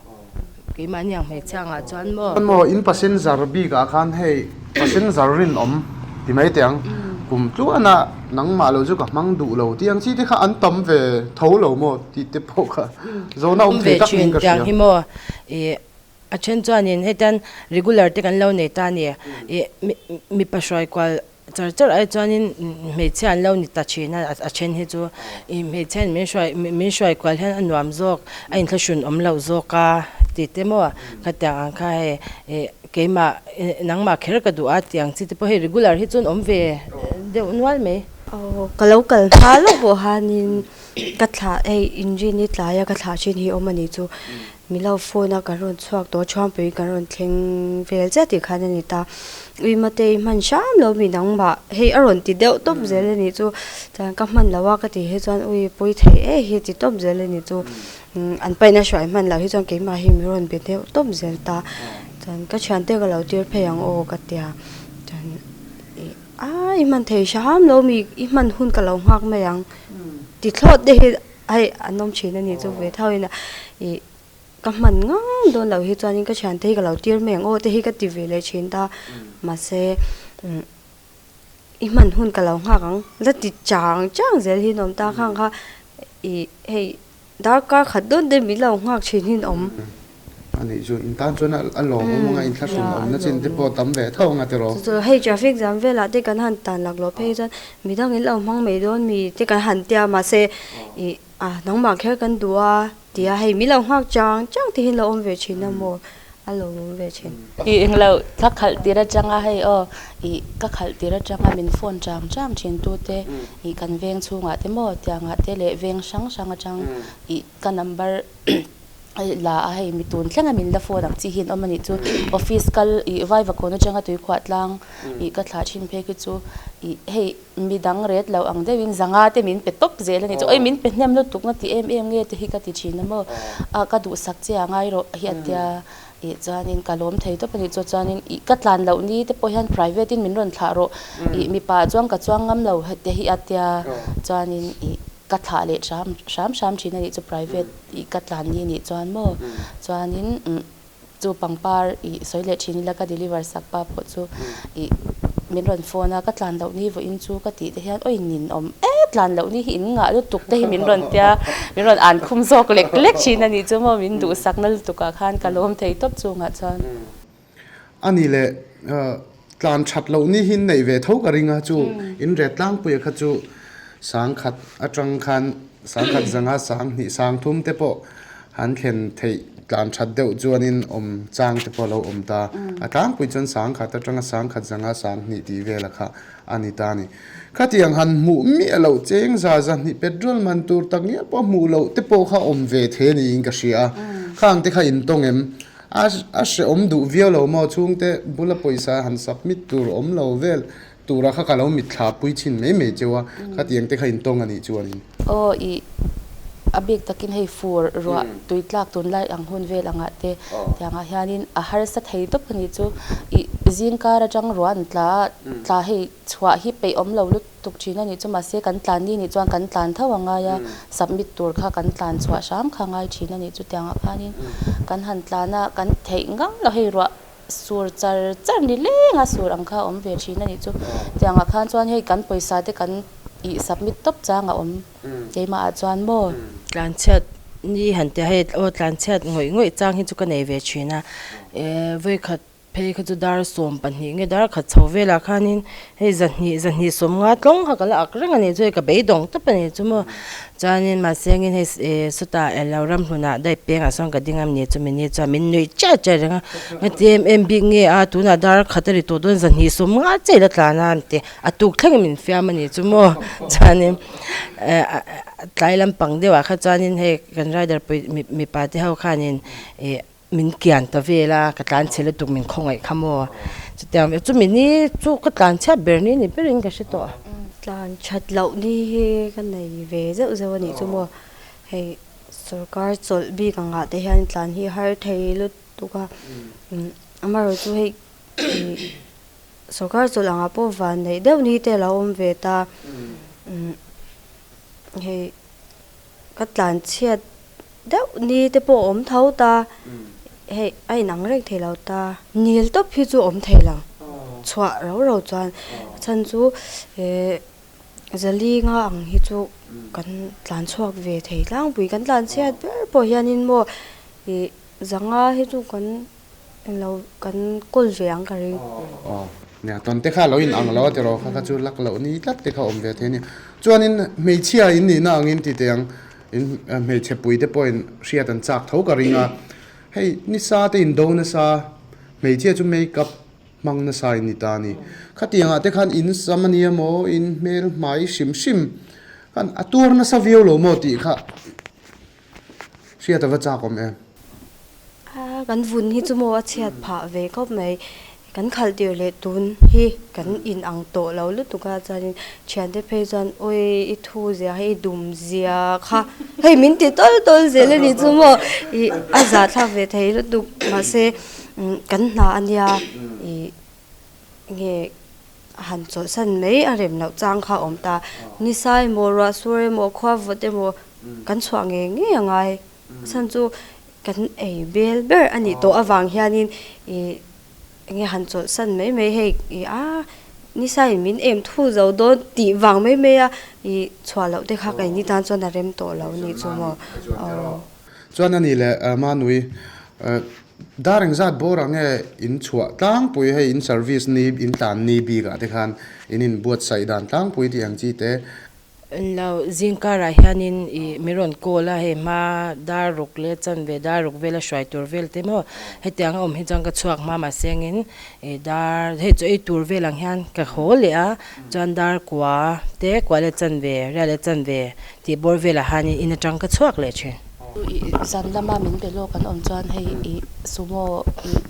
Speaker 4: keimahni ang hmeichhia angah chuan maw.
Speaker 2: Maw in passenger bik ah khan hei passenger rinawm ti mai teh ang kum tluana nangmah lo chu ka hmang duh lo tih ang chi te kha an tam ve tho lo maw tih te pawh kha zawhna awm thei tak niin ka hria.
Speaker 4: Tiang hi maw ih A then chuanin hetian regular te kan lo nei ta a ni. Ih mipa hruai kual char char ai chuanin hmeichhia an lo ni ta thin a, a then hi chu ih hmeichhia in min hruai min hruai kual hian a nuam zawk, a inthlahrun awm loh zawk a tih te maw khatiang ang kha hei ih keimah nangmah kher ka duh a tih ang chi te pawh hei regular hi chuan awm ve deuh nual mai.
Speaker 5: Aw ka lo kal hma lawk pawh hianin ka thlah hei inrin hi tlaia ka thlah thin hi awm a nih chu. Min lo phone a, kan rawn chhuak tawh a, Thuampui kan rawn thleng vel chiah tih khan a ni ta. Ui Matei hman hram lo mi nangmah hei a rawn ti deuh tawp zel a nih chu. Chuan ka hman lo a ka tih hi chuan ui pawi thei e hi ti tawp zel a nih chu. An paihna hruai hman loh hi chuan keimah hi min rawn be deuh tawp zel ta. Chuan ka thiante ka lo tir phei ang aw ka tia. Chuan ih a i hman thei hram lo mi i hman hun ka lo nghak mai ang ti thlawt te hi. Hei an awm thin a ni chu ve thau in a ih ka hman ngang dawn loh hi chuanin ka thiante hi ka lo tir mai ang aw te hi ka ti ve leh thin ta mahse umm i hman hun ka lo nghak ang la ti chang chang zel hi an awm ta khang kha ih hei darkar khat dawn te min lo nghak thin hi an awm.
Speaker 2: A nih chu in tan chuan a lawmawm anga inthlahrun awmna chin te pawh tam ve tho anga tiraw.
Speaker 5: Chu chu hei traffic jam velah te kan han tan laklawh phei chuan midang in lo hmang mai dawn mi te kan han tia mahse ih a nangmah kher kan duh a tia hei min lo nghak chang chang te hi an lo awm ve thin a maw a lawmawm ve thin.
Speaker 3: Ih englo ka khalh tir atanga hei aw ih ka khalh tir atanga min phone chang chang thin tu te ih kan veng chhungah te maw tiangah te leh veng hrang hrang atang ih ka number la a hei mi tun thleng a min la phone ang chi hi an awm a nih chu office kal ih vaivakawn atanga tui khuah tlang ih ka thlah thin phei khi chu ih hei mi dang ret lo ang deuhin zanga te min pe tawp zel a nih chu oi min pe hnem lutuk na ti em em nge te hi ka ti thin a maw a ka duhsak che a ngai rawh hi a tia ih chuanin ka lawm thei tawp a nih chu chuanin ih ka tlan loh ni te pawh hian private in min rawn thlah rawh ih mipa ah chuan ka chuang ngam lo te hi a tia chuanin ih ka thlah leh hram hram hram thin a nih chu private ih ka tlan ni nih chuan maw chuanin umm chu pangpar ih sawi leh thin ila ka deliver sak pa pawh chu ih min rawn phone a ka tlan loh ni vawiin chu ka tih te hian awi nin awm e tlan loh ni hi in ngah lutuk te hi min rawn tia min rawn an khum zawk lek lek thin a nih chu maw min duhsak na lutuk ah khan ka lawm thei tawp chungah chuan.
Speaker 2: A ni le tlan that loh ni hi neih ve tho ka ring a chu in ret tlangpuia kha chu sangkhat atang khan sangkhat zanga sanghnih sangthum te pawh. han thlen theih tlan that deuh chuanin awm chang te pawh a lo awm ta. A tlangpui chuan sangkhat atanga sangkhat zanga sanghnih tih vela kha a ni ta a ni. Khatiang han hmuh miah loh cheng za zahnih petrol man tur tak ngial pawh hmuh loh te pawh kha awm ve thei a niin ka hria a. Khang te kha intawng em? A a hrehawm duh viau lo maw? Chhungte bula pawisa han submit tur awm lo vel tura kha ka lo mitthla pui chhin mai mai cheu a, khatiang te kha intawng a nih chuanin.
Speaker 3: Aw ih a bik takin hei fur ruah tui tlak tunlai ang hun vel angah te tiangah hianin a harsa thei tawp a nih chu ih zingkar atang ruah an tla a tla hei chhuah hi peih awm lo lutuk thin a nih chu mahse kan tlan ni nih chuan kan tlan tho a ngai a submit tur kha kan tlan chhuah hram kha a ngai thin a nih chu tiangah khanin kan han tlan a kan theih ngang lo hei ruah Sur char char ni leng a sur ang kha a awm ve thin a nih chu. Tiangah khan chuan hei kan pawisa te kan ih submit tawp chang a awm keimah ah chuan maw?
Speaker 4: Tlanchhiat ni han tia hei aw tlanchhiat ngawih ngawih chang hi chu ka nei ve thin a, eh vawikhat phei kha chu dar 12 nge dar khat chho velah khanin hei zahnih zahnih sawmnga tlawng kha ka la ak reng a ni chu hei ka beidawng tawp a ni chu maw. Chuanin mahse engin hei eh sawtah elo ram hlunah daih pengah sawn ka ding a ni chumi ni chuan min nuih chiah chiah reng a heti em em bik nge a tunah dar khat a ri tawh dawn zahnih sawm nga chiah ila tlan a an ti a tuk thlengin min fiam a ni chu maw chuanin eh tlai lampang deuhah kha chuanin hei kan rider pui mipa te ho khanin ih Min kian ta vel a, ka tlan chhe lutuk min khawngaih kha maw? Chutiang ve chumi ni chu ka tlan chhiat ber ni ni berin ka hre tawh.
Speaker 5: Tlan that loh ni hi ka nei ve zeuh zeuh a nih chu maw? Hei sorkar chawlh bik angah te hian tlan hi har thei lutuk a, amaherawh chu hei sorkar chawlh angah pawh van neih deuh ni te a lo awm ve ta, hei ka tlan chhiat Deuh ni te pawh awm tho ta, hei a inang reng thei lo ta. Nil tawp hi chu awm thei lo, chhuah ro ro chuan a chhan chu eh Zalinga ang hi chu kan tlan chhuak ve thei tlangpui, kan tlan chhiat ber pawh hianin maw ih zanga hi chu kan Englo kan kawl ve ang ka ring.
Speaker 2: Aw nia tawn te kha lo in ang lo a tiraw kha kha chu lak loh ni tlat te kha awm ve thei a ni. Chuanin hmeichhia in nihna angin ti teh ang in hmeichhe pui te pawhin hriat an chak tho ka ring a. Hei nisa te in do nasa hmeichhia chu make up hmang nasa in ni ta a ni. Khatiangah te khan in sam a nia maw in hmel hmai hrim hrim khan a tuar nasa viau lo maw tih kha Hriat a va chak awm em?
Speaker 5: A, kan vun hi chu maw a chhiat phah ve khawp mai. Kan khalh tir leh tun hi kan in ang tawh lo lutuk a, chuanin thiante phei chuan awi i thu zia hi i dum zia kha hei min ti tawl tawl zel a nih chu maw ih a zahthlak ve thei lutuk mahse kan hna a nia ih nge A han chawlhsan mai a rem loh chang kha a awm ta. Nisa emaw, ruah sur emaw, khua vawt emaw kan chhuah ngei ngei a ngai. A chhan chu kan ei bel ber a nih tawh avang hianin ih enge han chawlhsan mai mai hei ih a nisa in min em thu zo dawn tih vang mai mai a ih chhuah loh te kha keini tan chuan a rem tawh lo a nih chu maw.
Speaker 2: Chuan a nih leh Manui Dar engzat bawrah nge in chhuah tlangpui hei in service ni in tlan ni bikah te khan in inbuatsaih dan tlangpui tih ang chi te.
Speaker 4: Lo zingkarah hianin ih min rawn call a hei hma dar ruk leh chanve dar ruk vela hruai tur vel te maw hetiang a awm hi chuan ka chhuak hma mahse angin ih dar hei chu ei tur vel ang hian ka haw leh a chuan dar kua te kua leh chanve riat leh chanve tih bawr velah hianin in atang ka chhuak leh thin.
Speaker 3: Zan lama min be lawk an awm chuan hei ih sumo ih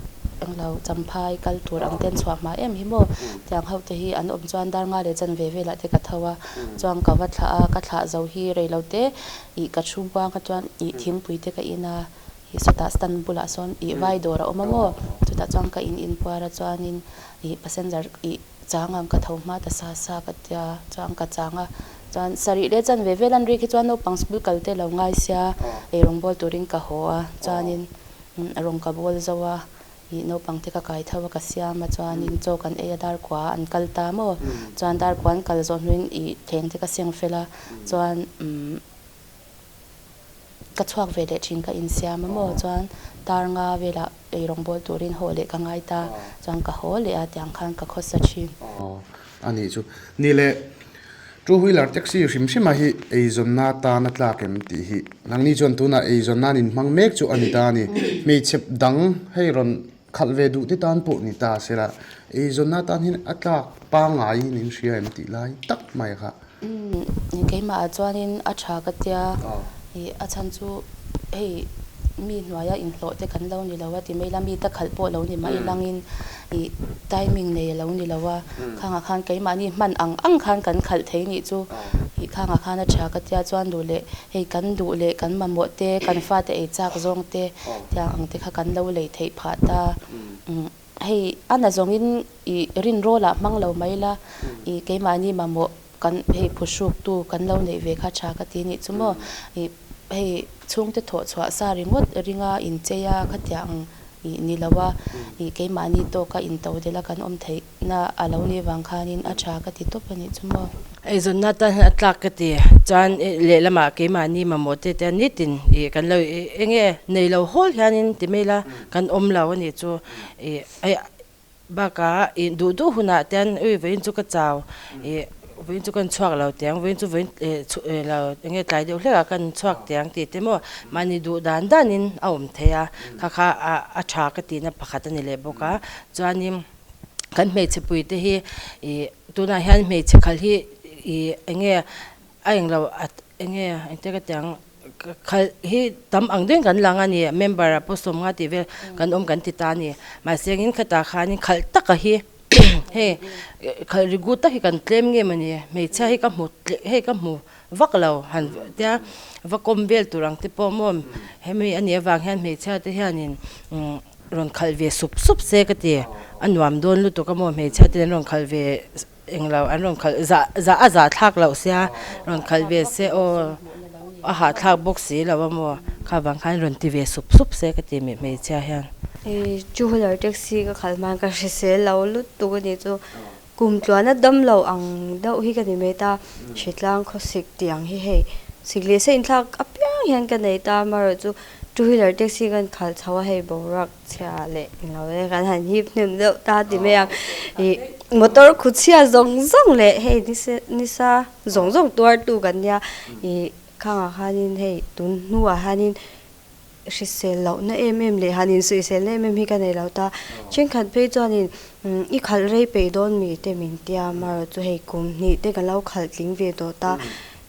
Speaker 3: englo champhai kal tur ang te an chhuah hma em hi maw tiang ho te hi an awm chuan dar nga leh chanve velah te ka tho a chuan ka va thlah a ka thlah zo hi rei lo te ih ka thu buang a chuan ih thingpui te ka in a ih sawtah stand bulah sawn ih vai dawr a awm a maw chutah chuan ka in inpuar a chuanin ih passenger ih Chang ang ka tho hma ta sa sa ka tia chuan ka chang a, chuan sarih leh chanve vel an rik hi chuan naupang school kal te lo ngai sia ei rawng bawl turin ka haw a, chuanin rawng ka bawl zo a, ih naupang te ka kai tho a ka siam a chuanin chaw kan ei a dar kua an kal ta maw, chuan dar kua an kal zawh hnuin ih thleng te ka seng fel a, chuan umm. Ka chhuak ve leh thin ka insiam a maw chuan tar nga velah ei rawngbawl turin haw leh ka ngai ta chuan ka haw leh a tiang khan ka khawsa thin.
Speaker 2: Aw a nih chu. Ni leh. Two wheeler taxi hrim hrima hi eizawnna atan a tlak em tih hi nangni chuan tunah eizawn nan inhmang mek chu a ni ta a ni. Hmeichhe dang hei rawn khalh ve duh te tan pawh ni ta sela eizawnna atan hian a tlak pangaiin in hria em tih lai tak mai kha.
Speaker 3: Umm keimah ah chuanin a tha ka tia ih a chhan chu hei mi hnuaia inhlawh te kan lo ni lo a ti mai ila mi ta khalh pawh lo ni mai langin ih timing nei a lo ni lo a khangah khan keimahni hman ang ang khan kan khalh thei nih chu ih khangah khan a tha ka tia chuan duh leh hei kan duh leh kan mamawh te kan fate ei chak zawng te tiang ang te kha kan lo lei theih phah ta umm. Hei a na zawngin i rinrawl ah hmang lo mai la, i keimahni mamawh kan hei phuhruktu kan lo neih ve kha tha ka ti nih chu maw. I hei chhungte thawh chhuah sa ringawt ringa inchei a khatiang ang i ni lo a, i keimahni tawka into delh a kan awm theihna a lo nih vang khanin a tha ka ti tawp a nih chu maw.
Speaker 4: Eizawnna atan hian a tlak ka ti. Chuan lehlamah keimahni mamawh te te nitin i kan lo eng nge nei lo hawl hianin ti mai la kan awm lo a nih chu. Ih hei bakah ih duh duh hunah te hian ui vawiin chu ka chau ih vawiin chu ka inchhuak lo teh ang vawiin chu vawiin ih chhu ih lo eng nge tlai deuh hlek ah ka inchhuak teh ang tih te maw mahni duh dan danin a awm thei a kha kha a tha ka tihna pakhat a ni leh bawk a chuanin kan hmeichhe pui te hi ih tunah hian hmeichhe khalh hi ih eng nge a englo eng nge engte ka tih ang khalh hi tam ang deuhin kan lang a ni member ah pawh sawmnga tih vel kan awm kan ti ta a ni mahse engin khatah khanin khalh taka hi hei khalh ri gut tak hi kan tlem nge mawni hmeichhia hi ka hmu hei ka hmu vak lo han tia va kawm vel tur ang te pawh maw hemi a nih avang hian hmeichhia te hianin rawn khalh ve sup sup se ka ti a nuam dawn lutuk a maw hmeichhia te an rawn khalh ve. Englo an rawn khalh zah zah a zah thlak loh sia rawn khalh ve se aw a hahthlak bawk si lo a maw kha vang khan rawn ti ve sup sup se ka ti mi hmeichhia hian.
Speaker 5: Hei two wheeler taxi ka khalh hman ka hrisel lo lutuk a nih chu kum tluana dam lo ang deuh hi ka ni mai ta hritlang khawsik tih ang hi hei sik leh se inthlak apiang hian ka nei ta amaherawhchu two wheeler taxi kan khalh chho a hei boruak Chhia leh englo e kan han hip hnem deuh ta ti mai ang. Ih motor khu chhia zawng zawng leh hei nisa zawng zawng tuar tu kan nia. Ih khangah khanin hei tun hnuah hianin hrisel lohna em em leh han insuihselna em em hi ka nei lo ta. Thenkhat phei chuanin i khalh rei peih dawn mi te min tia amaherawh chu hei kum hnih te kan lo khalh tling ve tawh ta.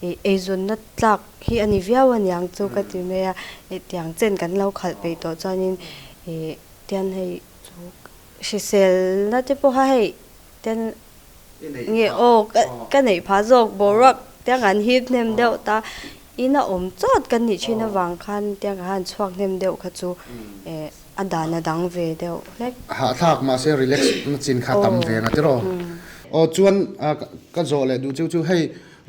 Speaker 5: Ih eizawnna tlak hi a ni viau aniang chu ka ti mai a, hetiang chen kan lo khalh peih tawh chuanin ih tian hei chu hriselna te pawha hei tian nge aw ka neih phah zawk boruak tiang an hip hnem deuh ta ina awm chawt kan nih thin avang khan tiang ka han chhuak hnem deuh kha chu eh a dan a dang ve deuh hlek.
Speaker 2: Hahthlak mahse relax na chin kha tam ve ang a tiraw? Aw chuan ka zawh leh duh chu chu hei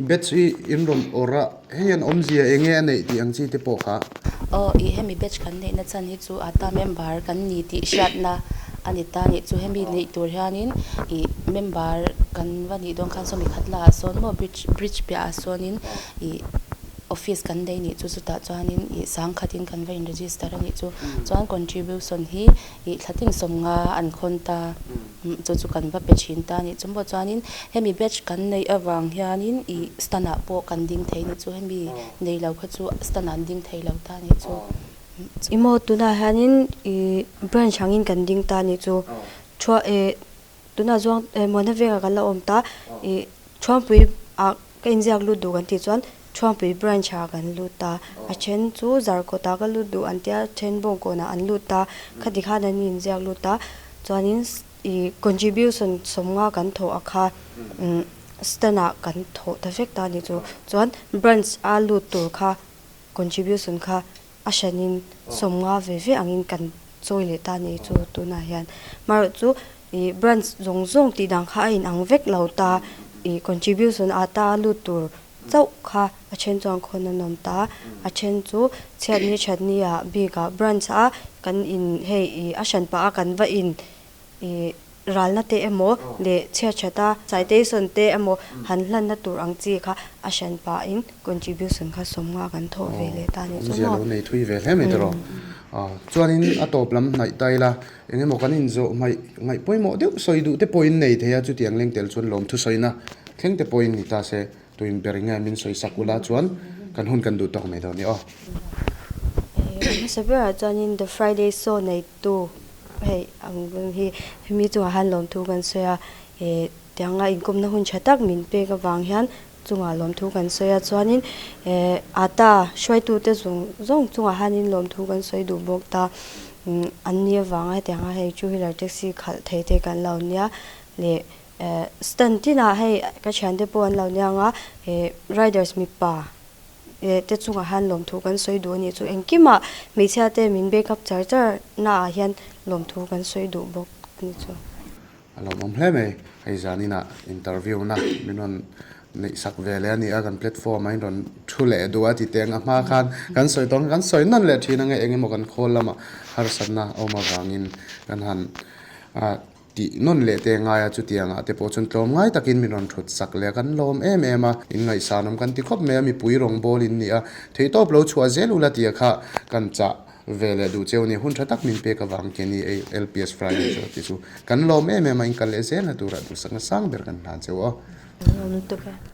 Speaker 2: Batch hi in rawn awrh a, hei an awmzia eng nge a neih tih ang chi te pawh kha.
Speaker 3: Aw, ih hemi batch kan neihna chan hi chu ata member kan ni tih hriatna a ni ta nih chu. Hemi neih tur hianin ih member kan va nih dawn khan sawmi khat laah sawn maw bridge bridge piahah sawnin ih office kan nei nih chu chutah chuanin ih sangkhatin kan va in register a nih chu. Chuan contribution hi ih thlatin sawmnga an khawn ta. Chu chu kan va pe thin ta a nih chu maw chuanin hemi batch kan neih avang hianin ih stand ah pawh kan ding thei nih chu hemi nei lo kha chu stand ah an ding thei lo ta a nih chu.
Speaker 5: I maw tunah hianin ih branch angin kan ding ta a nih chu thua eh tunah chuan eh Muana vengah kan la awm ta ih Thuampui ah ka inziak lut duh kan tih chuan Thuampui branch ah kan lut ta a then chu Zarkawt ah ka lut duh an tia then Bawngkawn ah an lut ta khati khan an inziak lut ta. Chuanin ih contribution sawmnga kan thawh a kha umm stand ah kan thawh ta vek ta a ni chu. Chuan branch a lut tur kha contribution kha a hranin sawmnga ve ve angin kan chawi leh ta a ni chu tunah hian. Amaherawhchu chu ih branch zawng zawng tih dan kha a inang vek lo ta ih contribution ah ta lut tur chauh kha a then chuan khawn an awm ta a then chu chhiatni thatni ah bik ah branch a kan in hei ih a hran pah a kan va in ih ralna te emaw leh chhiat that a citation te emaw han hlanna tur ang chi kha a hran pah in contribution kha sawmnga kan thawh ve leh ta a ni chu
Speaker 2: maw. Awmzia lo nei thui ve hle mai tawh chuanin a tawp lam hnaih ta ila eng emaw kan inzawh hmaih ngaih pawimawh deuh sawi duh te pawhin nei thei a chutiang leng tel chuan lawmthu sawina thleng te pawhin ni ta se. Tuin ber nge min sawi sak ula chuan kan hun kan duh tawk mai dawn ni aw.
Speaker 5: Hmasa berah chuanin The Friday Show neitu hei ang hi hemi chungah hian lawmthu kan sawi a, eh tianga inkawmna hun tha tak min pek avang hian chungah lawmthu kan sawi a chuanin eh ata hruaitute zawng zawng chungah hianin lawmthu kan sawi duh bawk ta an ni avanga hetianga hei two wheeler taxi khalh thei te kan lo nia leh Stand tinah hei ka thiante pawh an lo niang a, eh riders mipa eh te chungah hian lawmthu kan sawi duh a nih chu engkimah hmeichhia te min back up char char naah hian lawmthu kan sawi duh bawk a ni chu.
Speaker 2: A lawmawm hle mai, hei zaninah interview na min rawn neih sak ve leh a ni a, kan platform ah in rawn thu leh duh a ti teh ang a hma khan kan sawi tawng kan sawi nawn leh thin ang e eng emaw kan khawl lamah harsatna a awm avangin kan han ah Tih nawn leh te ngai a, chutiangah te pawh chuan tlawm ngai takin min rawn thut sak leh a, kan lawm em em a, in ngaihsanawm kan ti khawp mai a, mipui rawngbâwl in ni a, theihtawp lo chhuah zel ula tia kha kan chah ve leh duh cheu a ni, hun tha tak min pek avang Kenny LPS Friday chu ti chu kan lawm em em a, in kal leh zel na turah duhsakna sang ber kan hlan cheu aw.
Speaker 5: Kan lawm lutuk e.